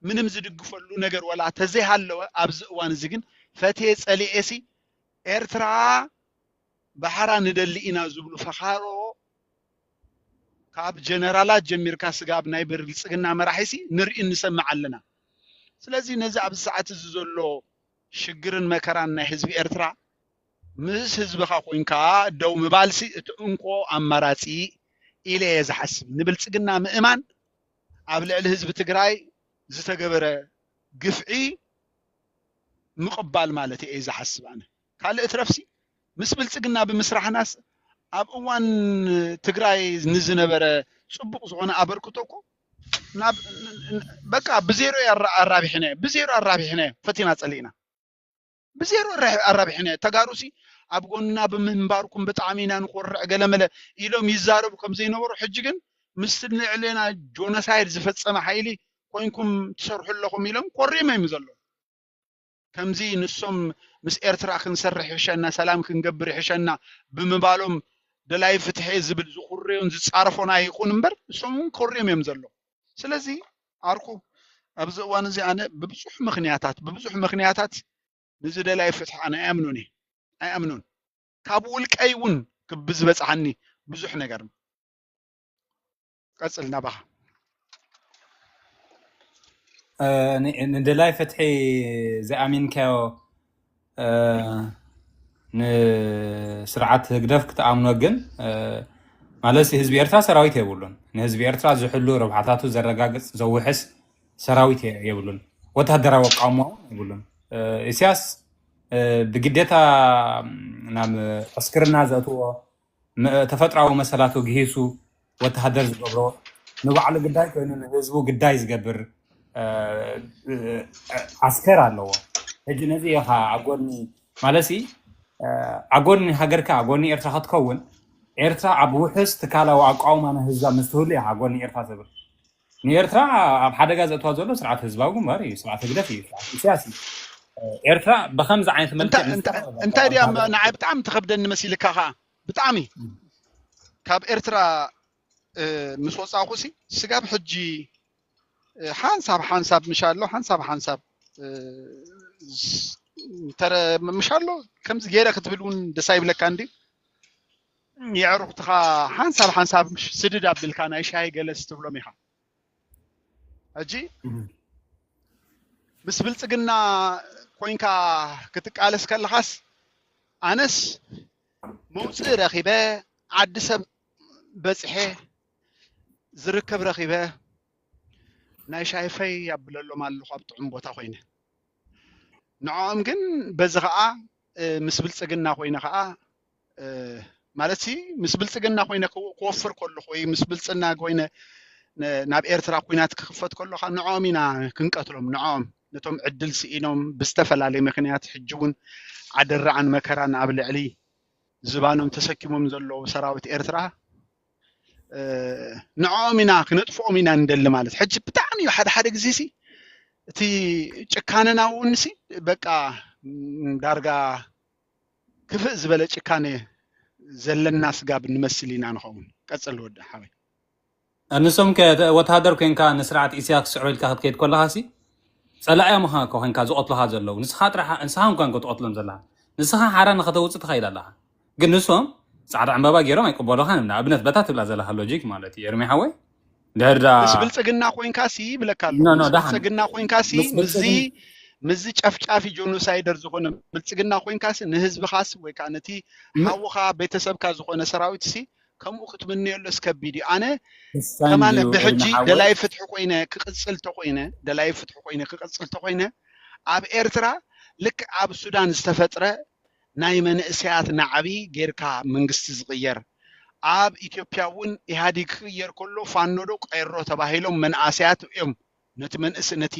ምንም ዝድግፈሉ ነገር ወላ ተዘይሃለወ ኣብዚ እዋን እዚ ግን ፈትየ ጸሊኤሲ ኤርትራ ባሕራ ንደሊ ኢና ዝብሉ ፈኻሮ ካብ ጀነራላት ጀሚርካ ስጋብ ናይ ብልጽግና መራሒሲ ንርኢ ንሰምዕ ኣለና። ስለዚ ነዚ ኣብዚ ሰዓት እዚ ዘሎ ሽግርን መከራን ናይ ህዝቢ ኤርትራ ምስ ህዝብኻ ኮይንካ ደው ምባልሲ እቲ እንኮ ኣማራፂ ኢለ እየ ዝሓስብ። ንብልፅግና ምእማን ኣብ ልዕሊ ህዝቢ ትግራይ ዝተገበረ ግፍዒ ምቕባል ማለት እየ ዝሓስብ ኣነ። ካልእ ትረፍሲ ምስ ብልፅግና ብምስራሕናስ ኣብ እዋን ትግራይ ንዝነበረ ፅቡቕ ዝኾነ ኣበርክቶ እኮ ናብ በቃ ብዜሮ ኣራቢሕናዮ፣ ብዜሮ ኣራቢሕናዮ፣ ፈቲና ፀሊእና። ብዜሮ ኣራቢሕናዮ። ተጋሩሲ ኣብ ጎንና ብምንባርኩም ብጣዕሚ ኢና ንኮርዕ ገለመለ ኢሎም ይዛረቡ ከም ዘይነበሩ፣ ሕጂ ግን ምስ ልዕሌና ጆኖሳይድ ዝፈፀመ ሓይሊ ኮይንኩም ትሰርሑ ኣለኹም ኢሎም ኮሪሞም እዮም ዘለዉ። ከምዚ ንሶም ምስ ኤርትራ ክንሰርሕ ይሕሸና፣ ሰላም ክንገብር ይሕሸና ብምባሎም ደላይ ፍትሒ ዝብል ዝኹረዮን ዝፃረፎን ኣይኹን እምበር ንሶም እውን ኮሪዮም እዮም ዘለዉ። ስለዚ ዓርኩ ኣብዚ እዋን እዚ ኣነ ብብዙሕ ምኽንያታት ብብዙሕ ምኽንያታት ንዚ ደላይ ፍትሒ ኣነ ኣይኣምኖን እየ፣ ኣይኣምኖን። ካብ ውልቀይ እውን ክብዝበፅሓኒ ብዙሕ ነገር። ቀፅል ናባኻ። ንደላይ ፍትሒ ዝኣሚንካዮ ንስርዓት ህግደፍ ክትኣምኖ ግን ማለት ህዝቢ ኤርትራ ሰራዊት የብሉን። ንህዝቢ ኤርትራ ዝሕሉ ረብሓታቱ ዘረጋግፅ ዘውሕስ ሰራዊት የብሉን። ወታደራዊ ኣቃውማ የብሉን። ኢሳያስ ብግዴታ ናብ ዕስክርና ዘእትዎ ተፈጥራዊ መሰላቱ ግሂሱ ወተሃደር ዝገብሮ ንባዕሉ ግዳይ ኮይኑ ንህዝቡ ግዳይ ዝገብር ዓስከር ኣለዎ። ሕጂ ነዚ ኢኻ ኣጎኒ ማለሲ ኣጎኒ ሃገርካ ኣጎኒ ኤርትራ ክትከውን ኤርትራ ኣብ ውሕስ ትካላዊ ኣቃውማ ናይ ህዝባ ምስትህሉ ኢኻ ኣጎኒ ኤርትራ ትብል። ንኤርትራ ኣብ ሓደጋ ዘእትዋ ዘሎ ስርዓት ህዝባዊ ግንባር እዩ፣ ስርዓት ህግደፍ እዩ፣ ስርዓት ኢሳያስ እዩ። ኤርትራ ብከምዚ ዓይነት መልክዕ እንታይ ድያ ንዓይ ብጣዕሚ ትኸብደኒ መሲልካ ከዓ ብጣዕሚ ካብ ኤርትራ ምስ ወፃእኩ ሲ ስጋብ ሕጂ ሓንሳብ ሓንሳብ ምሻሎ ሓንሳብ ሓንሳብ ምሻሎ ከምዚ ገይረ ክትብል እውን ደስ ኣይብለካ እንዲ የዕሩኽትኻ ሓንሳብ ሓንሳብ ስድድ ኣቢልካ ናይ ሻሂ ገለስ ትብሎም ኢኻ። ሕጂ ምስ ብልፅግና ኮይንካ ክትቃለስ ከለኻስ ኣነስ መውፅኢ ረኺበ ዓዲ ሰብ በፅሐ ዝርከብ ረኺበ ናይ ሻሂ ፈይ ኣብለሎም ኣለኹ ኣብ ጥዑም ቦታ ኮይነ። ንዕኦም ግን በዚ ከዓ ምስ ብልፅግና ኮይነ ከዓ ማለት ምስ ብልፅግና ኮይነ ክወፍር ከለኹ ወይ ምስ ብልፅና ኮይነ ናብ ኤርትራ ኩናት ክኽፈት ከሎ ከዓ ንዕኦም ኢና ክንቀትሎም። ንዕኦም ነቶም ዕድል ስኢኖም ብዝተፈላለየ ምክንያት ሕጂ እውን ኣደራዕን መከራን ኣብ ልዕሊ ዝባኖም ተሰኪሞም ዘለዉ ሰራዊት ኤርትራ ንዕኦም ኢና ክነጥፍኦም ኢና ንደሊ ማለት። ሕጂ ብጣዕሚ እዩ ሓደ ሓደ ግዜ ሲ እቲ ጭካነና እውን ሲ በቃ ዳርጋ ክፍእ ዝበለ ጭካነ ዘለና ስጋብ ንመስል ኢና ንኸውን። ቀፅል ወዲ ሓወይ። ንሶም ከ ወተሃደር ኮይንካ ንስርዓት ኢሳያስ ክስዕሮ ኢልካ ክትከይድ ከለኻ ሲ ጸላእያ ምኻ እኮ ኮይንካ ዝቐትሉኻ ዘለዉ ንስኻ ጥራሕ ንስኻ እንኳን ክትቐትሎም ዘለኻ ንስኻ ሓራ ንኸተውጽእ ትኸይድ ኣለኻ ግን ንሶም ጻዕዳ ዕምባባ ገይሮም ኣይቅበሉኻን ንኣብነት በታ ትብላ ዘለኻ ሎጂክ ማለት እዩ ኤርሚ ሓወይ ድሕር ዳ ምስ ብልጽግና ኮይንካ ሲ ይብለካ ኣሎ No, no, ምስ ደሓን። ብልጽግና ኮይንካ ሲ ምስ ምስዚ ብልጽግና- ምስዚ ጨፍጫፊ ጆኖሳይደር ዝኾነ ብልጽግና ኮይንካ ሲ ንህዝብኻ ሲ ወይ ከዓ ነቲ ም- ሓውኻ ቤተሰብካ ዝኾነ ሰራዊት ሲ ከምኡ ክትምነየሉስ ከቢድ እዩ ኣነ ወሳኝ ከማን እዩ ብሕጂ ኤርሚ ሓወይ። ደላይ ፍትሒ ኮይነ ክቕጽል ተኮይነ ደላይ ፍትሒ ኮይነ ክቕጽል ተኮይነ ኣብ ኤርትራ ልክዕ ኣብ ሱዳን ዝተፈጥረ ናይ መንእሰያት ናዕቢ ጌርካ መንግስቲ ዝቕየር ኣብ ኢትዮጵያ እውን ኢህኣዴግ ክቕየር ከሎ ፋኖ ዶ ቀይሮ ተባሂሎም መንእሰያት እዮም ነቲ መንእስ ነቲ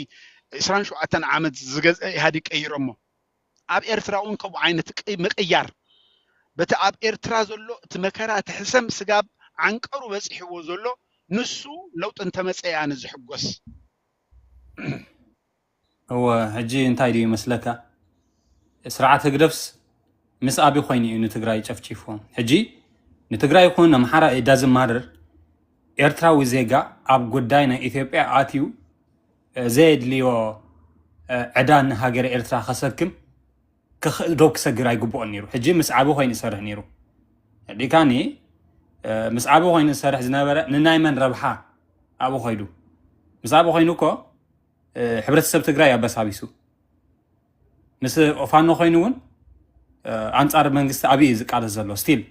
ዕስራን ሸውዓተን ዓመት ዝገዝአ ኢህኣዴግ ቀይሮሞ ኣብ ኤርትራ እውን ከምኡ ዓይነት ቅይ- ምቕያር በቲ ኣብ ኤርትራ ዘሎ እቲ መከራ እቲ ሕሰም ስጋብ ዓንቀሩ በፂሕዎ ዘሎ ንሱ ለውጢ እንተመፀ እየ ኣነ ዝሕጎስ። እወ፣ ሕጂ እንታይ ድዩ ይመስለካ? ስርዓት ህግደፍስ ምስ ኣቢ ኮይኑ እዩ ንትግራይ ጨፍጪፍዎም። ሕጂ ንትግራይ ይኹን ኣምሓራ፣ it doesn't matter፣ ኤርትራዊ ዜጋ ኣብ ጉዳይ ናይ ኢትዮጵያ ኣትዩ ዘየድልዮ ዕዳ ንሃገረ ኤርትራ ከሰክም ክኽእል ዶ ክሰግር ኣይግብኦን ነይሩ። ሕጂ ምስ ዓቢ ኮይኑ ይሰርሕ ነይሩ። ዲካኒ ምስ ዓቢ ኮይኑ ዝሰርሕ ዝነበረ ንናይ መን ረብሓ ኣብኡ ከይዱ? ምስ ዓቢ ኮይኑ እኮ ሕብረተሰብ ትግራይ ኣበሳቢሱ። ምስ ፋኖ ኮይኑ እውን ኣንፃር መንግስቲ ኣብይ እዩ ዝቃለስ ዘሎ። ስቲል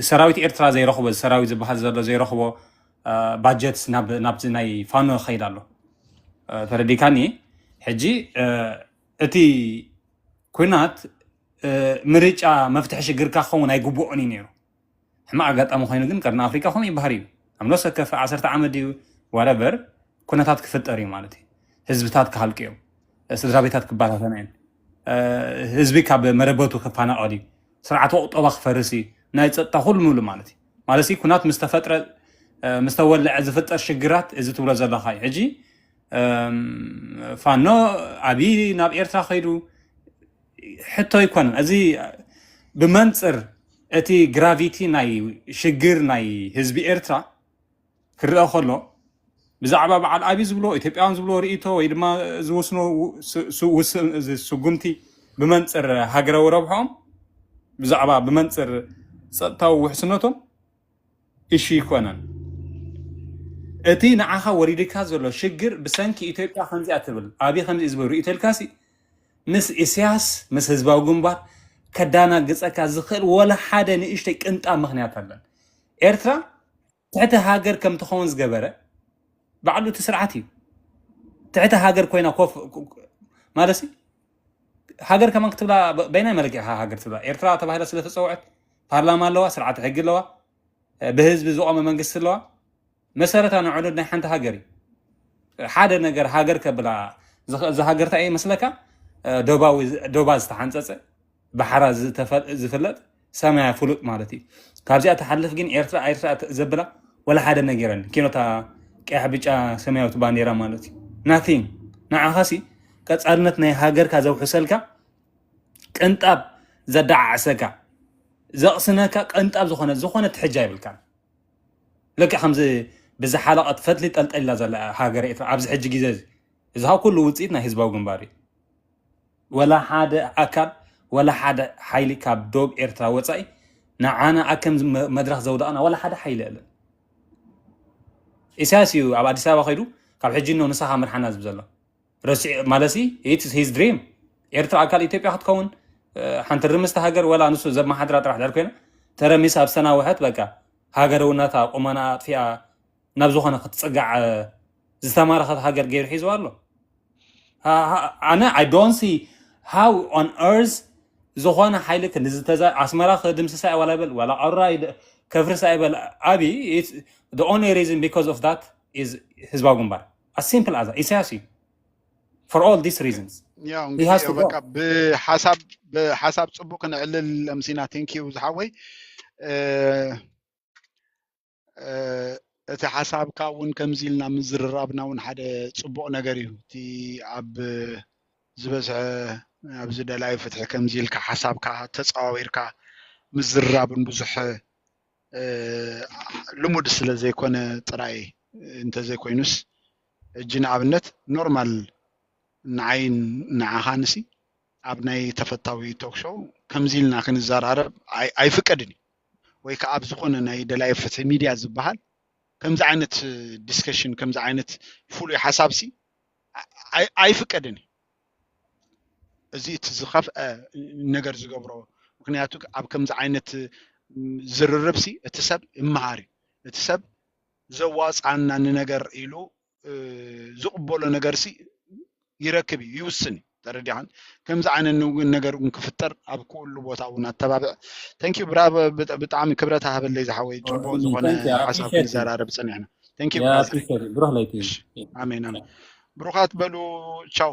ሰራዊት ኤርትራ ዘይረኽቦ፣ ሰራዊት ዝበሃል ዘሎ ዘይረኽቦ ባጀት ናብዚ ናይ ፋኖ ይኸይድ ኣሎ። ተረዲካኒ? ሕጂ እቲ ኩናት ምርጫ መፍትሒ ሽግርካ ክኸውን ኣይግብኦን እዩ ነይሩ። ሕማቕ ኣጋጣሚ ኮይኑ ግን ቀርኒ ኣፍሪቃ ከምኡ ይበሃል እዩ። ኣምሎ ሰከፈ ዓሰርተ ዓመት ድዩ ዋረቨር ኩነታት ክፍጠር እዩ ማለት እዩ። ህዝብታት ክሃልቁ እዮም። ስድራ ቤታት ክበታተና እዮም። ህዝቢ ካብ መረበቱ ክፈናቐል እዩ። ስርዓተ ቁጠባ ክፈርስ እዩ። ናይ ፀጥታ ኩሉ ሙሉ ማለት እዩ። ማለት ኩናት ምስ ተፈጥረ ምስ ተወልዐ ዝፍጠር ሽግራት እዚ ትብሎ ዘለካ እዩ። ሕጂ ፋኖ ኣብይ ናብ ኤርትራ ከይዱ ሕቶ ኣይኮነን። እዚ ብመንፅር እቲ ግራቪቲ ናይ ሽግር ናይ ህዝቢ ኤርትራ ክረአ ከሎ ብዛዕባ በዓል ኣብይ ዝብሎ ኢትዮጵያውያን ዝብሎ ርእይቶ ወይ ድማ ዝወስኖ ስጉምቲ ብመንፅር ሃገራዊ ረብሖም ብዛዕባ ብመንፅር ፀጥታዊ ውሕስነቶም እሺ ይኮነን። እቲ ንዓኻ ወሪድካ ዘሎ ሽግር ብሰንኪ ኢትዮጵያ ከምዚኣ ትብል ኣብይ ከምዚ ዝብል ርእይቶ ኢልካሲ ምስ ኢሳያስ ምስ ህዝባዊ ግንባር ከዳናግፀካ ዝኽእል ወላ ሓደ ንእሽተይ ቅንጣብ ምክንያት ኣለን። ኤርትራ ትሕቲ ሃገር ከም ትኸውን ዝገበረ ባዕሉ እቲ ስርዓት እዩ። ትሕቲ ሃገር ኮይና ኮፍ ማለት ሃገር ከማን ክትብላ በይናይ መለኪዕካ ሃገር ትብላ? ኤርትራ ተባሂላ ስለተፀውዐት ፓርላማ ኣለዋ፣ ስርዓት ሕጊ ኣለዋ፣ ብህዝቢ ዝቆመ መንግስቲ ኣለዋ። መሰረታ ንዕኑድ ናይ ሓንቲ ሃገር እዩ። ሓደ ነገር ሃገር ከብላ ዝሃገርታ እየ መስለካ ዶባ ዝተሓንፀፀ ባሕራ ዝፍለጥ ሰማያ ፍሉጥ ማለት እዩ። ካብዚኣ ትሓልፍ ግን ኤርትራ ኤርትራ ዘብላ ወላ ሓደ ነገር የለን። ኪኖታ ቀያሕ ብጫ ሰማያዊት ባንዴራ ማለት እዩ ናቲንግ። ንዓኻሲ ቀፃልነት ናይ ሃገርካ ዘውሕሰልካ ቅንጣብ ዘዳዓዕሰካ ዘቕስነካ ቅንጣብ ዝኾነ ዝኾነ ትሕጃ ይብልካን። ልክዕ ከምዚ ብዝሓለቐት ፈትሊ ጠልጠሊላ ዘላ ሃገር ኤርትራ ኣብዚ ሕጂ ግዜ እዚ እዚ ካብ ኩሉ ውፅኢት ናይ ህዝባዊ ግንባር እዩ። ወላ ሓደ ኣካል ወላ ሓደ ሓይሊ ካብ ዶብ ኤርትራ ወፃኢ ንዓና ኣከም መድረክ ዘውደቕና ወላ ሓደ ሓይሊ የለን። ኢሳያስ እዩ ኣብ ኣዲስ ኣበባ ከይዱ ካብ ሕጂ ኖ ንሳኻ ምርሓና ዝብ ዘሎ ረሲዕ ማለሲ it's his dream ኤርትራ ኣካል ኢትዮጵያ ክትከውን ሓንቲ ርምስቲ ሃገር ወላ ንሱ ዘመሓድራ ጥራሕ ድሕር ኮይና ተረሚስ ኣብ ሰናውሐት በቃ ሃገረውነታ ቁመና ኣጥፊኣ ናብ ዝኾነ ክትፅጋዕ ዝተማረኸት ሃገር ገይሩ ሒዝዋ ኣሎ። ኣነ I don't see how on earth ዝኾነ ሓይሊ ክንዝተዛ ኣስመራ ክድምስሳ ዋላ በል ዋላ ቃራ ከፍርሳ ይበል ኣቢ the only reason because of that is ህዝባዊ ግንባር as simple as ኢሳያስ እዩ for all these reasons ያው እንግዲህ በቃ ብሓሳብ ብሓሳብ ፅቡቅ ክንዕልል ለምሲና thank you ዝሓወይ እቲ ሓሳብካ እውን ከምዚ ኢልና ምዝርራብና እውን ሓደ ፅቡቕ ነገር እዩ። እቲ ኣብ ዝበዝሐ ኣብዚ ደላይ ፍትሒ ከምዚ ኢልካ ሓሳብካ ተፀዋዊርካ ምዝርራብን ብዙሕ ልሙድ ስለ ዘይኮነ ጥራይ እንተዘይኮይኑስ እጂ ንኣብነት ኖርማል ንዓይን ንዓኻንሲ ኣብ ናይ ተፈታዊ ቶክሾው ከምዚ ኢልና ክንዘራረብ ኣይፍቀድን እዩ ወይ ከዓ ኣብ ዝኾነ ናይ ደላይ ፍትሒ ሚድያ ዝበሃል ከምዚ ዓይነት ዲስከሽን ከምዚ ዓይነት ፍሉይ ሓሳብሲ ኣይፍቀድን እዩ። እዚ እቲ ዝኸፍአ ነገር ዝገብሮ ምክንያቱ ኣብ ከምዚ ዓይነት ዝርርብሲ እቲ ሰብ ይመሃር እዩ። እቲ ሰብ ዘዋፅኣና ንነገር ኢሉ ዝቕበሎ ነገርሲ ይረክብ እዩ ይውስን እዩ። ተረዲኻን ከምዚ ዓይነት ንግን ነገር እውን ክፍጠር ኣብ ኩሉ ቦታ እውን ኣተባብዕ። ተንኪዩ ብራቮ። ብጣዕሚ ክብረት ሃበለይ ዝሓወይ ፅቡቅ ዝኾነ ሓሳብ ክንዘራረብ ፀኒሕና። ተንኪዩ ብራዘር። ብሩህ ለይቲ። ኣሜን ኣሜን። ብሩኻት በሉ። ቻው።